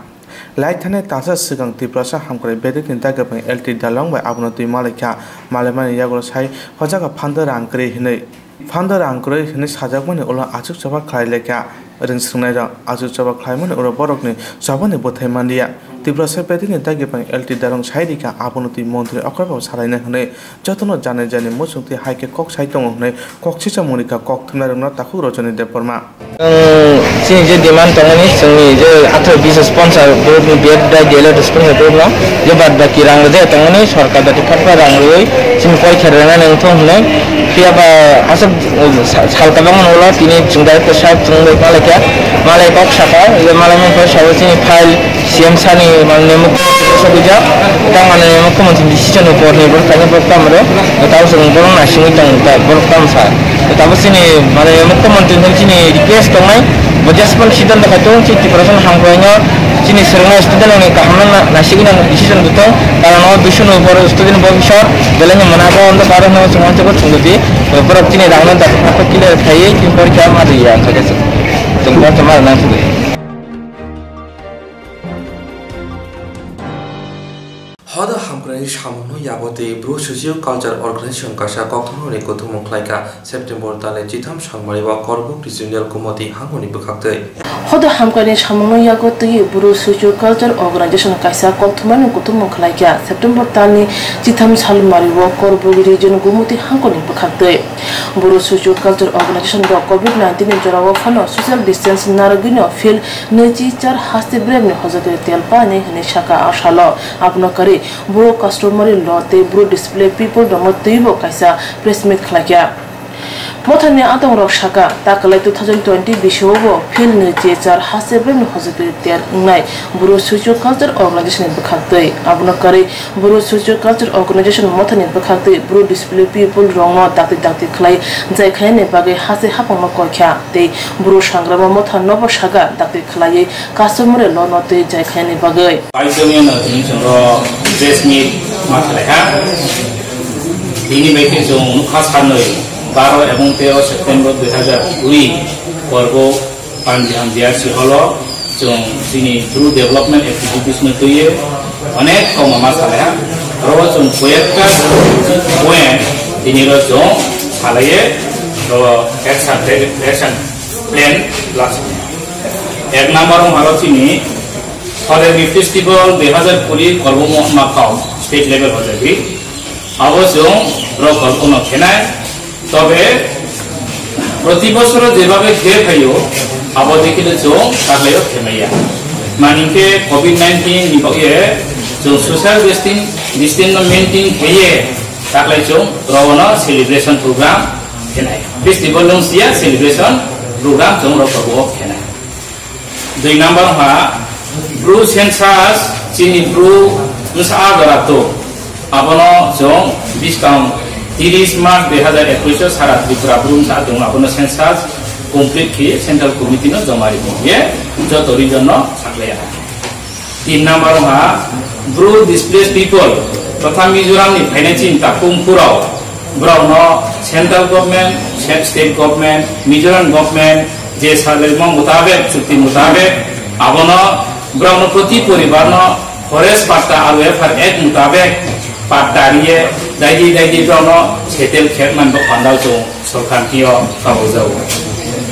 Lai thani talsa swkang Tiprasa hamkrai bedekni dagabang L T Dalong bai abono twi malaikha, malaimani yagulo sai hojagwi phanda rang kwrwi hwnwi. Phanda rang kwrwi hwnwi sajakmani ulo achuk choba khlai lekha rwngswngnairok. Achuk choba khlaimani ulo borokni chobani bwthai manliya. Tiprasa bedekni dagabang L T Dalong sai rikha, abono twi montri okra bo salaina hwnwi jotono janai jani muchungtwi hai khe kok sai tongo hwnwi kok sichomung rikha kok thumnairokno takhuk Rajani Debbarma. Chwng chini je demand tongmani, chwngni je atharo bis sponsor group ni B Ed bai D L Ed sponsor group no je bad baki rang rwjak tongmani, sorkar dati phat phat rang rwui chini koi kher rwnani wngthong hwnwi. Phiya ba aswk, uh, sa-, sal kabangma ulo tini chwng dai khe saheb chwng bai malai kha, malai kok saka, je malai mani pore sabo chini file C M sir ni mane muk Sokijak, tang manwi mukhyamantri decision ni upor nirbhor khlaina borok tamo rw, tamo chwng borok naisingwi tong ta borok tamo sa. Tamo chini manwi mukhyamantri thang chini request tongnai, bo jespan siddhanto khai tong chi Tiprasa no hamkrai no chini swrwngnai student rok ni kaham no na-, naisingwi nang decision bwtong, karon o duiso ni upor student bo kisa belai no mwnabo ondo karo no chwng chwng di, borok chini rang no da clear khaiwi chini porikha ma rwya ang kha khe chwng porikha ma rwna ang kha. Hoda hamkrai samungno yabo tei Bru Socio Culture Organization kaisa kokthumrokni kuthumung khlaikha. September talni chitham salmari o Korbuk Regional Gumoti hangoni bwkhaktwi. Hoda hamkrai samungno yago twi Bru Socio Culture Organization kaisa kokthumrokni kuthumung khlaikha. September talni chitham salmari o Korbuk Region Gumoti hangoni bwkhaktwi. Bru Socio Culture Organization rok covid nineteen ni jorao phano social distance narwgwino field nwichi char haste bremni hojagwi tel painai hwnwi saka a salo. Abono kwrwi Bru customary law tei Bru displaced people rokno twibo kaisa press meet khlaikha. Mothani adongrok saka, takalai two thousand twenty bisio bo field nwichi char haste bremni hojagwi tel wngnai Bru Socio Culture Organization ni bwkhaktwi. Abono kwrwi Bru Socio Culture Organization mothani bwkhaktwi Bru displaced people rokno dakti dakti khlai jai khainani bagwi haste haphangno koikha tei Bru sangrama motha nobo saka dakti khlaiwi customary law no twi jai khainani bagwi. Paitongya no tini chwng o press meet ma khlai kha. Tini bai khe chwng nukha sanwi baro ebong tero September dui hazar kuri Korbo Panjiham D R C hall o chwng chini Bru development activities no twiwi onek koma ma salaiha. Oro chwng koyekta point tini ro chwng salaiye ro action, action plan last. Ek number wng haro chini Horeni Festival dui hazar kuri Korbo Mohama Kau state level hojagwi. Abo chwng ro Korbo no khenai. Tobe proti bosoro jebhabe khe phaio, abo dekile chwng taklaio khemaiya. Mani khe covid nineteen ni bagwi chwng social distan-, distance no maintain khaiye taklai chwng rono celebration program khenai. Festival nung siya celebration program chwng ro Korbo khenai. Dui number ha, Bru census, chini Bru bwsa a jora to. Abono chwng biskang tiris March dui hazar ekwis o sara Tripura Bru bwsa tong, abono census complete khe Central Committee no joma rimo ye joto region no saklaiya. Tin number ha, Bru displaced people, totha Mizoram ni phainai chini takhum phurao, borokno central government, state government, Mizoram government, je salirma mutabek, chukti mutabek, abono borokno proti poribarno forest patta R O F R Act mutabek patta riye, daidi daidi borokno settle khe manbo pandal chwng sorkar tio kabujago.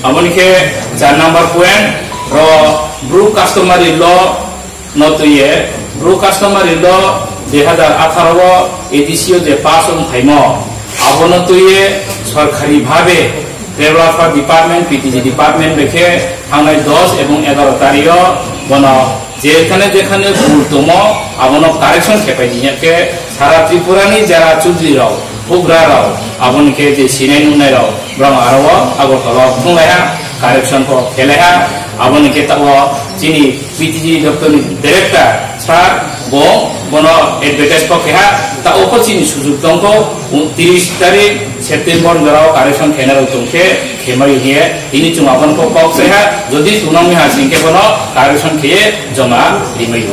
Aboni khe char number point, ro Bru customary law no twiye, Bru customary law dui hazar atharo o A D C o je pass wng phaimo, abono twiye sorkari bhabe Tribal Welfare Department, P T G department bekhe thangnai dos ebong egaroh tarikh o bono jekhane jekhane bul tomo, abono correction khepai dinya khe sara Tripura ni jara chudri rok, bugra rok, aboni khe je sinai nungnai rok, borok aro o Agartala o thunglaiha, correction ko khelaiha, aboni khe tao chini P T G doptor ni director sir bo bono advertise ko keha, ta oko chini sujug tongko, tiris tarik September jora o correction khenai rok tongkhe khemai hiye, tini chwng abono kok kok saiha, jodi tunang miha singkhe bono correction kheye joma rimai.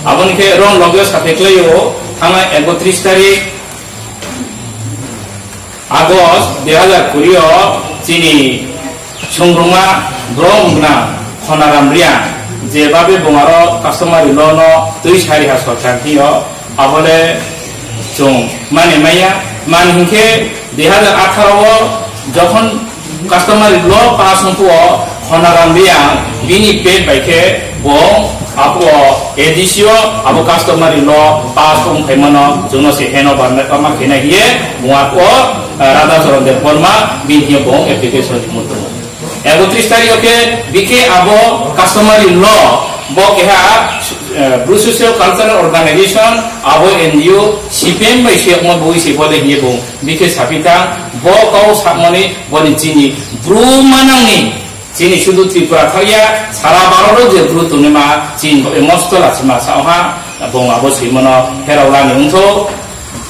Aboni khe rom logyo satheklai o thangna ekotris tarik August dui hazar kuri o chini Songrongma borok wngna Khonaram Reang je babe bongaro customary law no twi sari ha sorkar tio, abole chwng mani maya, mani hinkhe dui hazar atharo o jokhon customary law pass wngkho Khonaram Reang bini pet bai khe bo abo A D C o abo customary law pass wng phaimano chwngno se heno barna kama khena hiye bo ako Radha Charan Debbarma bini hiye bo application mutung. Ekotris tarik o khe bikhe abo customary law bo keha, eh, Bru Socio Cultural Organization abo N G O C P M bai se mo boi se bole hiye bo bikhe sapitang bo kau sakmani boni chini Bru manangni chini sudu Tripura thakya sara Bharat o je Bru tongma chini bo mosto lachima saoha Bong abo swimano pherok rani wngtho.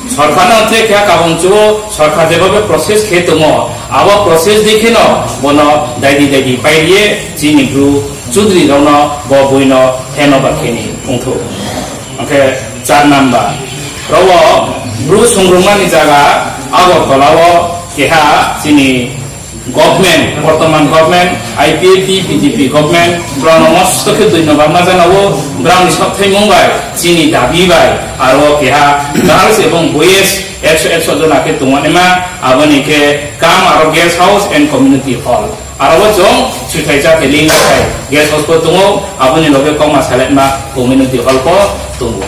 Sorkarno tre khe kabung chuo, sorkar jebobe process khe tongo, abo process di kheno bono daidi daidi pairiye chini bru chudri rokno bo buino heno ba kheni wngtho. Oke, char number. Robo bru sungrungmani jaga Agartala o keha chini government, bortoman government, I P F T, B J P government, borokno mosto khe dui number ma jana o, borokni sokthai mung bai, chini dabi bai, aro keha girls ebong boys ekso ekso jona khe tongmani ma, aboni khe kam aro guest house and community hall. Aro o chwng swithai cha khe link khai guest house bo tongo, aboni loge kokma saletma community hall bo tongo.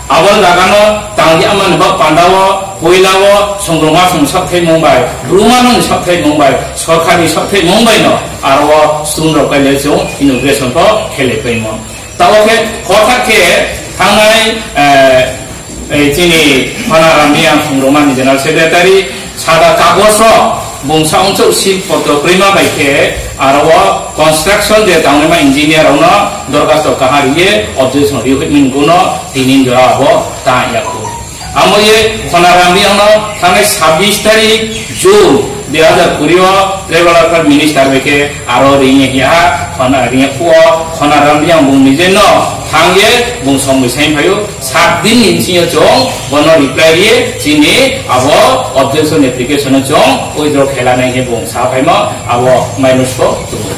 Abo jagano tangdi amani bak pandao, puilao, songrongma song sakthai mung bai, bruma nung sakthai mung bai, sorkari sakthai mung bai no, aro o student rok kaile chwng inauguration pho khele paimo. Tabo khe hothat khe thangnai, eh, eh, chini Khona Rambiang songrongma ni General Secretary, sada kagoso bungsa ongchok sil potro krima bai khe aro o construction je tangnaima engineer rokno dorkhasto kahar ye objection rihoi min guno tinin jora abo ta yaku. Amo ye Khona Rambiang no thangnai sabbish tarik June dui hazar kuri o Tribal Affairs Minister bai khe aro ringye hiya Khona ringye kuo Khona Rambiang bung nije no thangye bung somoi sai phaio. Sat din ni bisingo chwng bono reply riye chini abo objection application o chwng withdraw khelana hinkhe bung sa phaimo abo minus ko tongo.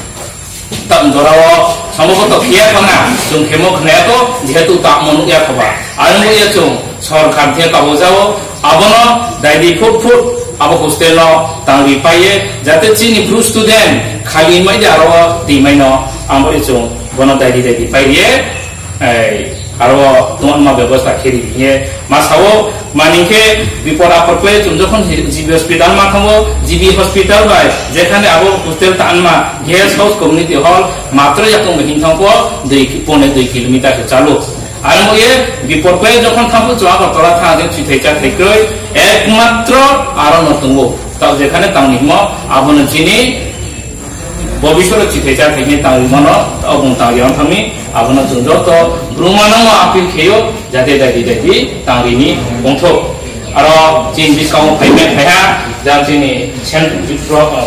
Tam jorao sambo to khiya khona chwng khemo khna to jehetu tamo nukya khoba. Ang nukya chwng sorkar the kabo jao abono daidi phut phut abo hostel no tangri paiye jate chini bru student khali mai de aro di mai no amo chwng bono daidi daidi paiye. Ei, aro tongma bebosta kheri hiye. Masao, mani khe bipod apod khlai chwng jokhon G B hospital ma thango, G B hospital bai, jekhane abo hostel tanma, guest house community hall, matro yakung hing thangko, dui ki-, pone dui kilometer se chalu. Aro mo ye, bipod khlai jokhon thango chwng Agartala thang je chithai cha thai kroi, ekmatro aro no tongo. Tao jekhane tangni himo, abono chini, Bobisoro chithai cha khaini tangwi mano, obung tangwi ang thangni, abono chwng joto brumano appeal kheyo, jate daidi daidi tangwini ongthok. Aro chini bwskango phaimai phaiha, jang chini Cent-,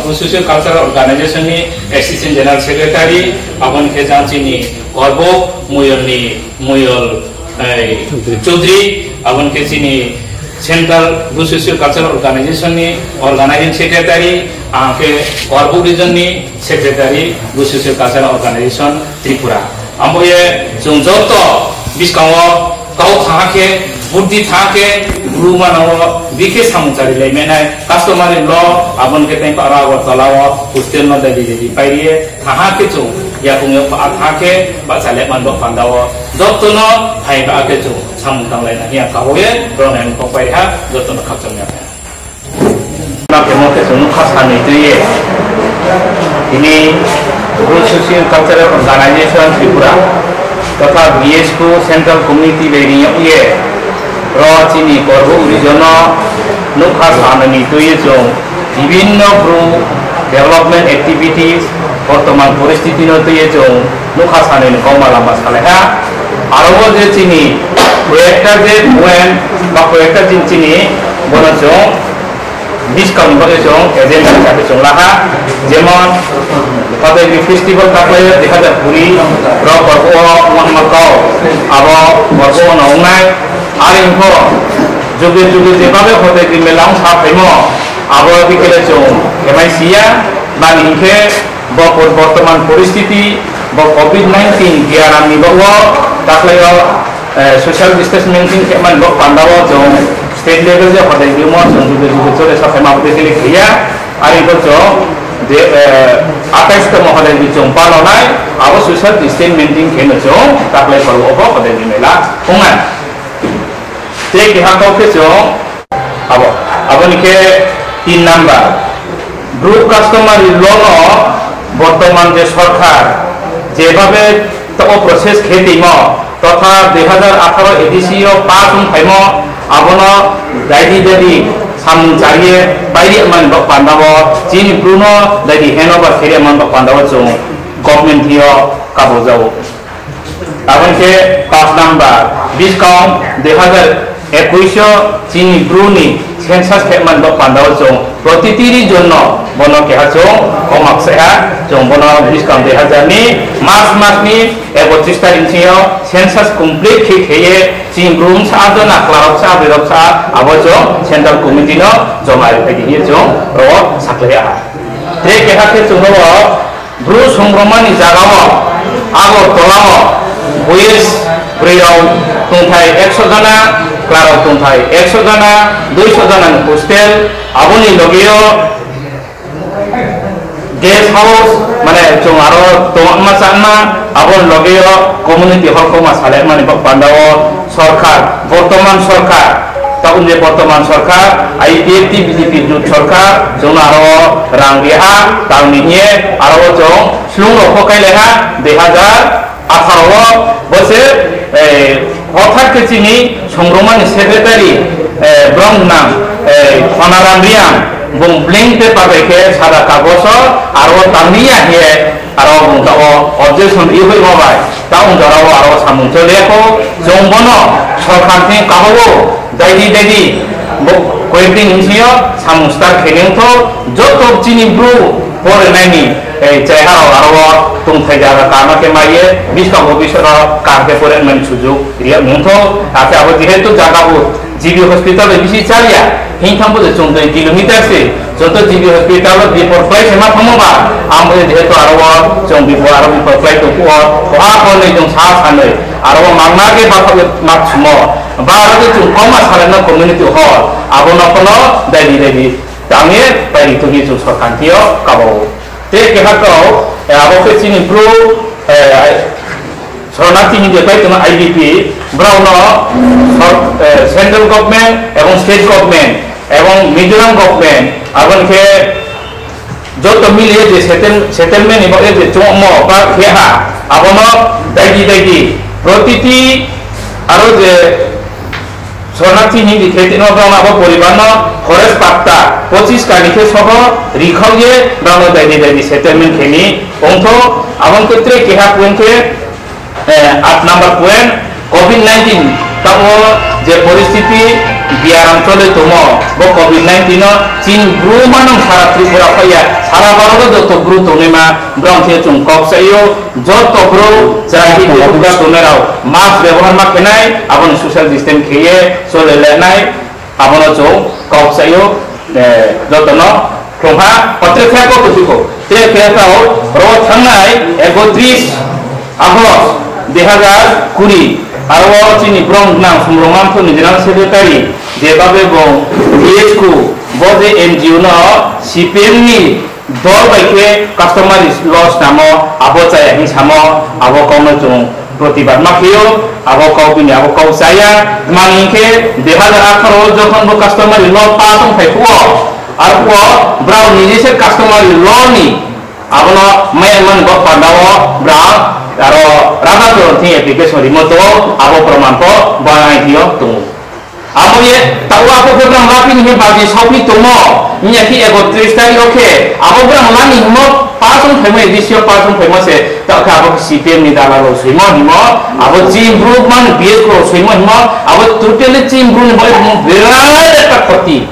Bru Socio Cultural Organization ni Assistant General Secretary, aboni khe jang chini Korbo Muyol ni Muyol, eh, Chaudhary. Chaudhary, aboni khe chini Central Bru Socio Cultural Organization ni Organizing Secretary, ang khe Korbo Region ni Secretary Bru Socio Cultural Organization Tripura. Amo ye chwng joto bwskango kau thaha khe, buddi thaha khe, bru manao bikhe samung chari lai menai, customary law, aboni khe tei para Agartala o hostel no dadi dadi pairiye, Thaha khe chwng yakung yakung a thaha khe bacha le man bo panda o joto no hai ba khe chwng samung tang lai na hiya kabo ye rong nai kok pai ha joto no khakchang ya. Na khe mo khe chwng kha sanwi twi ye. Ini Bru Socio Cultural Organization Tripura totha B S P Central Committee bai ring ye ro chini korbo uri jono nukha sanwi twi ye chwng bibhinno Bru development activities, bortoman poristiti no twi chwng nukha sanwi ni kokma lama salaiha. Aro bo je chini koyekta je point ba koyekta din chini bono chwng biskang ni bagwi chwng agenda hisabe chwng laha. Jemon Hodaibri festival taklaio dui hazar kuri ro korbo o wngma kau abo korbo no wngnai. Ari wngkho juge juge jebabe Hodaibri mela wngsa phaimo abo bikele chwng kemai siya bani hinkhe bo por-, bortoman poristiti bo covid nineteen biaram ni bagwi taklaio, eh, social distance maintain khe man bo pandao chwng state level je Hodaibri mo chwng juge juge chole sa phaima bikele khiya. Ari wngkho chwng je, eh, atais tomo Hodaibri chwng palonai abo social distance maintain khe no chwng taklai pharu obo Hodaibri mela wngnai. Tei keha kok khe chwng abo, aboni khe tin number. Bru customary law no bortoman je sorkar jebabe tabo process khe timo, totha dui hazar atharo A D C o pass wng phaimo, abono daidi daidi samung chariye pairi man bok pandao, chini Bru no daidi handover khe man bok pandao chwng government thio kabul jao. Aboni khe paanch number, buskang dui hazar ekush o chini Bru ni census khe man bo panda o chwng protiti region no bono keha chwng komak seha chwng bono buskang dui hazar ni March mas ni ekotris tarik ni simi o census complete khe kheye chini Bru wngsa jona, kwlarok sa, abwirok sa, abo chwng central committee no joma ri phai di hinwi chwng ro saklai ha. Tei keha khe chwng ro Bru songromani jagao Agartala o boys bwrwirok tongthai ekso jona, kwlarok tongthai ekso jona, duiso jona ni hostel, aboni logeo guest house, mane chwng aro tongma chakma, aboni logeo community hall kokma salaimani bok pandao sorkar, bortoman sorkar, tabuk je bortoman sorkar, I P F T, B J P jut sorkar, chwngno aro rang riha, tamni hiye aro chwng slung rok kok kai leha, dui hazar atharo o bo se, eh, hothar khe chini songromani secretary, eh, brom nang, eh, Khonaram Reang, bung blank paper bai khe sada kagoso aro tamni ya hiye aro bung ta o objection ri hoi ma bai ta ung jora o aro samung chole ko chwng bono sorkar ni kaho o daidi daidi bo koyekdin ni sio samung start khe neng tho joto chini Bru pore nai ni, eh, chai haro aro o tongthai jaga kama khe maiye biskang bo bisoro kam khe pore nai sujuk riya mung tho ate abo jehetu jaga bo G B hospital bai bisi chaliya, hingtham bo de chwng dui kilometer se, joto G B hospital o bipor khlai se ma thangma ba, ang bo de jehetu aro o chwng bipor aro bipor khlai tong kho, koha konwi chwng sa sanwi, aro o mangna khe ba mak sumo, ba aro de chwng koma salai na community hall, abo no kono daidi daidi tangwi pai ri thungwi chwng sorkar thio kabo. Tei keha kau, eh, abo khe chini Bru, eh, Shornarthi hinwi pai tongma I D P, borokno sor-, eh, central government ebong state government ebong Mizoram government aboni khe joto miliye je settle-, settlement ni bagwi je chongmo ba khe ha, abono daidi daidi protiti aro je Shornarthi hinwi khe tino borokno abo poribarno forest patta pochis kani khe soho rikhokye borokno daidi daidi settlement kheni ongtho, aboni khe tre keha point khe Eh, aat number point, covid nineteen tamo je poristiti biaram chole tomo, bo covid nineteen no chini Bru manung sara Tripura phaiya, sara Bharat o joto Bru tongnaima, borok khe chwng kok saio, joto Bru chwrai khe Tripura tongnai rok mask bebohar ma khenai, aboni social distance kheye chole lenai, abono chwng kok saio, eh, jotono Khumha, kotre khe ko kuchuko. Te khe tao ro thangnai ekotris August dui hazar kuri. Aro chini brom nang sumrong amthu ni general secretary je babe bo D H Q bo je N G O no C P M ni dol bai khe customary law snamo abo chaya hin samo abo kono chung protibad ma khio abo kok bini abo kok chaya mani khe dui hazar atharo jokhon bo customary law pass wng phai phuo. Arphuo brao niji se customary law ni abono maya mani bo pandao brao aro raja to thing application rimo to abo proman ko banai thio tungu. Abo ye tao abo ko brao lapi ni baji sopi tungo. Nya ki ekotris tarik o khe abo brao lani himo pass wng phaimo A D C o pass wng phaimo se tao khe abo C P M ni dala lo swimo himo abo chini bru man B S ko swimo himo abo totally chini bru ni bai mo birat ekta khoti.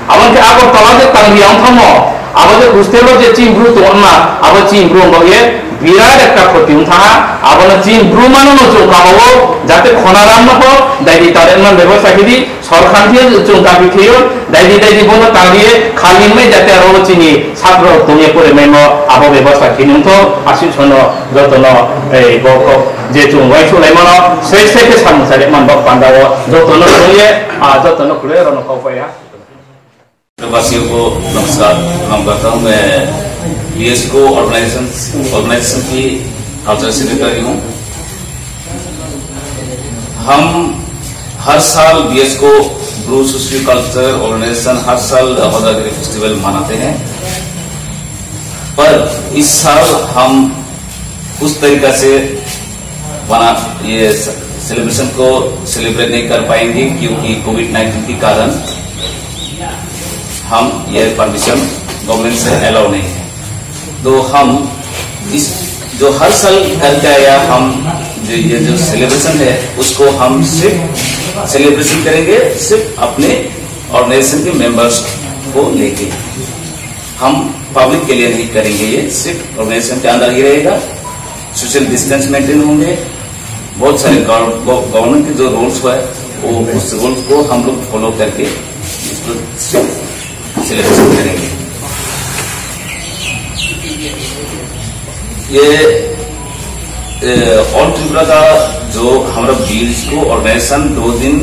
Abo khe Agartala je tangri ang thamo, abo je hostel o je chini bru tong ma, abo chini bru bo ye birat ekta khoti wng tha, abo no chini bru mano no chung kabo o, jate khona ram no ko, daidi tare man bebosta khe di, sorkar thie chung dabi khio, daidi daidi bo no tangri ye, khali mai jate aro chini satro tong ye pore mai mo, abo bebosta khe nung tho, aswk sono joto no, ei bo ko, je chung wai su lai mano, sei sei khe samung sari man bo panda o, joto no tong ye, a joto no khule ro no kau pa ya. देशवासियों को नमस्कार, प्रणाम करता हूँ। मैं बीएसको organisation, organisation की cultural secretary हूँ। हम हर साल बीएसको, ब्रू सोशियो कल्चर ऑर्गेनाइजेशन, हर साल होजागिरी फेस्टिवल मनाते हैं, पर इस साल हम उस तरीका से बना, ये सेलिब्रेशन को सेलिब्रेट नहीं कर पाएंगे, क्योंकि कोविड नाइन्टीन के कारण हम ये परमिशन गवर्नमेंट से अलाउ नहीं है। तो हम इस, जो हर साल करके आया, हम जो ये जो सेलिब्रेशन है, उसको हम सिर्फ सेलिब्रेशन करेंगे सिर्फ अपने ऑर्गेनाइजेशन के मेंबर्स को लेके। हम पब्लिक के लिए नहीं करेंगे, ये सिर्फ ऑर्गेनाइजेशन के अंदर ही रहेगा। सोशल डिस्टेंस मेंटेन होंगे। बहुत सारे गवर्नमेंट के जो रूल्स है, वो उस रूल्स को हम लोग फॉलो करके इसको सिर्फ सेलिब्रेशन करेंगे। ये ऑल त्रिपुरा का जो हमारा बीज को ऑर्गेनाइजेशन दो दिन,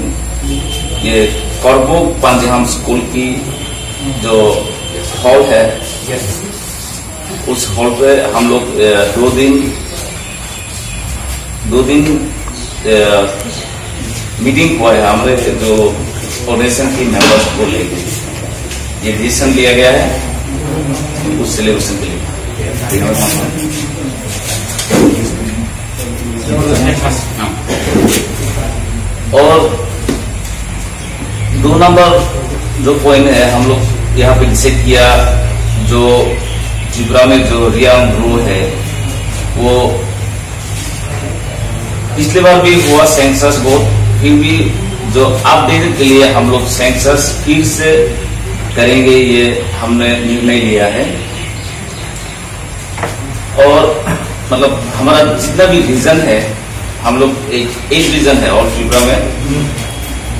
ये करबो पांजिहाम स्कूल की जो हॉल है, उस हॉल पे हम लोग दो दिन दो दिन मीटिंग हुआ है हमारे जो ऑर्गेनाइजेशन की मेंबर्स को लेके ये डिसीजन लिया गया है उस सेलिब्रेशन के लिए। और दो नंबर जो पॉइंट है, हम लोग यहाँ पे डिसाइड किया, जो त्रिपुरा में जो रियांग ब्रू है, वो पिछली बार भी हुआ सेंसस बहुत, फिर भी जो अपडेट के लिए हम लोग सेंसस फिर से करेंगे, ये हमने निर्णय लिया है। और मतलब हमारा जितना भी रीजन है, हम लोग एक एक रीजन है ऑल त्रिपुरा में,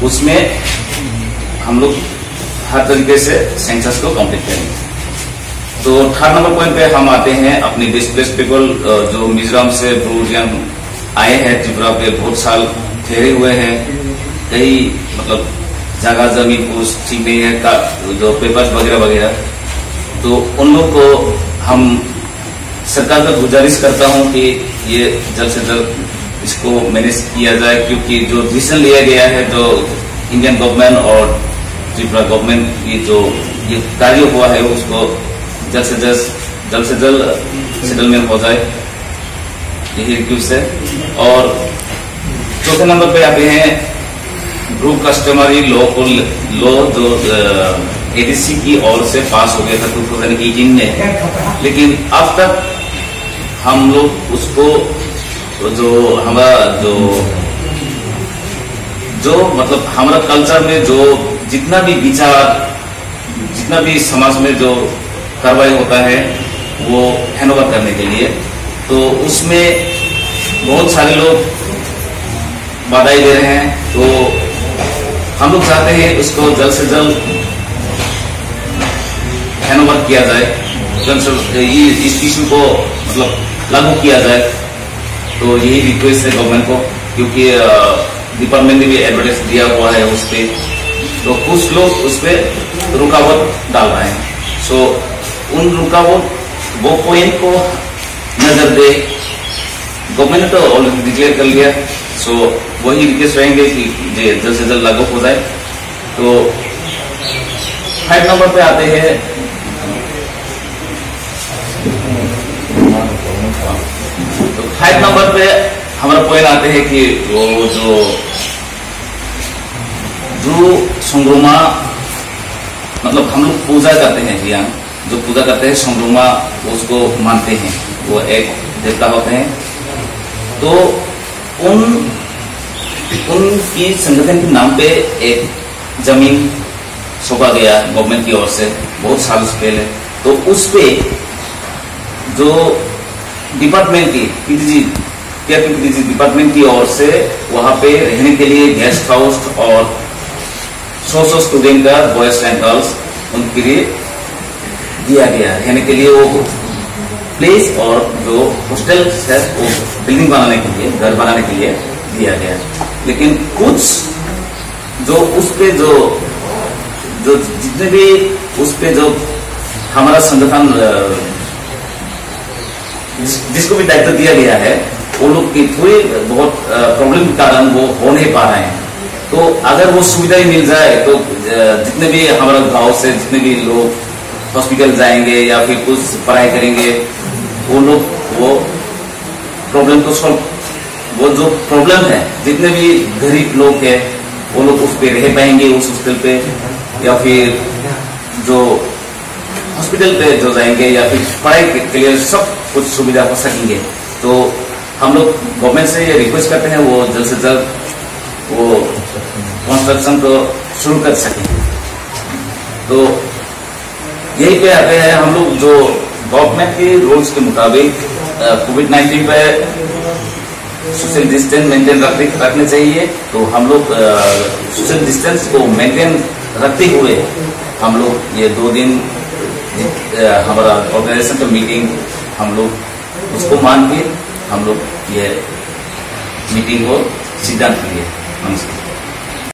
उसमें हम लोग हर तरीके से सेंसस को कंप्लीट करेंगे। तो थर्ड नंबर पॉइंट पे हम आते हैं अपने डिस्प्लेस पीपल, जो मिजोरम से ब्रू रियांग आए हैं त्रिपुरा पे, बहुत साल ठहरे हुए हैं, कई मतलब जगह जमीन कुछ ठीक नहीं है का, जो पेपर्स वगैरह वगैरह। तो उन लोग को हम सरकार का गुजारिश करता हूँ कि ये जल्द से जल्द इसको मैनेज किया जाए, क्योंकि जो डिसीजन लिया गया है, जो इंडियन गवर्नमेंट और त्रिपुरा गवर्नमेंट की जो ये कार्य हुआ है, उसको जल्द से जल्द जल्द से जल्द सेटलमेंट हो जाए, यही रिक्वेस्ट है। और चौथे नंबर पे आते हैं ब्रू कस्टमरी लॉ को, लॉ जो एडीसी की ओर से पास हो गया था टू थाउजेंड एटीन में, लेकिन अब तक हम लोग उसको जो हमारा जो जो मतलब हमारा कल्चर में जो जितना भी विचार, जितना भी समाज में जो कार्रवाई होता है, वो हैंडओवर करने के लिए, तो उसमें बहुत सारे लोग बधाई दे रहे हैं। तो हम लोग चाहते हैं उसको जल्द से जल्द हैंडओवर किया जाए, जल्द से जल्द ये इस इशू को मतलब लागू किया जाए। तो यही रिक्वेस्ट है गवर्नमेंट को, क्योंकि डिपार्टमेंट ने भी एडवर्टाइज दिया हुआ है उस पे, तो कुछ लोग उस पे रुकावट डाल रहे हैं। सो उन रुकावट, वो पॉइंट को नजर दे, गवर्नमेंट ने तो ऑलरेडी डिक्लेयर कर लिया। सो वही रिक्वेस्ट रहेंगे कि ये जल्द से जल्द लागू हो जाए। तो फाइव नंबर पे आते हैं। तो फाइव नंबर पे हमारा पॉइंट आते हैं कि वो जो जो संग्रोमा, मतलब हम लोग पूजा करते हैं, रियांग जो पूजा करते हैं, संग्रोमा उसको मानते हैं, वो एक देवता होते हैं। तो उन उनकी संगठन के नाम पे एक जमीन सौंपा गया गवर्नमेंट की ओर से बहुत साल से पहले। तो उस पे जो डिपार्टमेंट की पीडीजी, केपीडीजी डिपार्टमेंट की ओर से वहाँ पे रहने के लिए गेस्ट हाउस और सौ सौ स्टूडेंट का बॉयज एंड गर्ल्स उनके लिए दिया गया है, रहने के लिए वो प्लेस और जो हॉस्टल है वो बिल्डिंग बनाने के लिए, घर बनाने के लिए दिया गया। लेकिन कुछ जो उस पे जो जो जितने भी उस पे जो हमारा संगठन, अ, जिस- जिसको भी दायित्व दिया गया है, वो लोग की थोड़ी बहुत प्रॉब्लम के कारण वो हो नहीं पा रहे हैं। तो अगर वो सुविधा ही मिल जाए तो, अ, जितने भी हमारा गांव से जितने भी लोग हॉस्पिटल जाएंगे या फिर कुछ पढ़ाई करेंगे, वो लोग वो प्रॉब्लम को सॉल्व, वो जो प्रॉब्लम है, जितने भी गरीब लोग हैं, वो लोग उस पे रह पाएंगे उस हॉस्टल पे, या फिर जो हॉस्पिटल पे जो जाएंगे या फिर पढ़ाई के, के लिए सब कुछ सुविधा हो सकेंगे। तो हम लोग गवर्नमेंट से ये रिक्वेस्ट करते हैं, वो जल्द से जल्द वो कंस्ट्रक्शन को शुरू कर सकें। तो यही पे आते हैं हम लोग, जो गवर्नमेंट के रूल्स के मुताबिक कोविड नाइन्टीन पे सोशल डिस्टेंस मेंटेन रखने चाहिए। तो हम लोग सोशल डिस्टेंस को मेंटेन रखते हुए हम लोग ये दो दिन, अ, हमारा ऑर्गेनाइजेशन का मीटिंग, हम लोग उसको मान के हम लोग ये मीटिंग को सिद्धांत लिए। नमस्कार।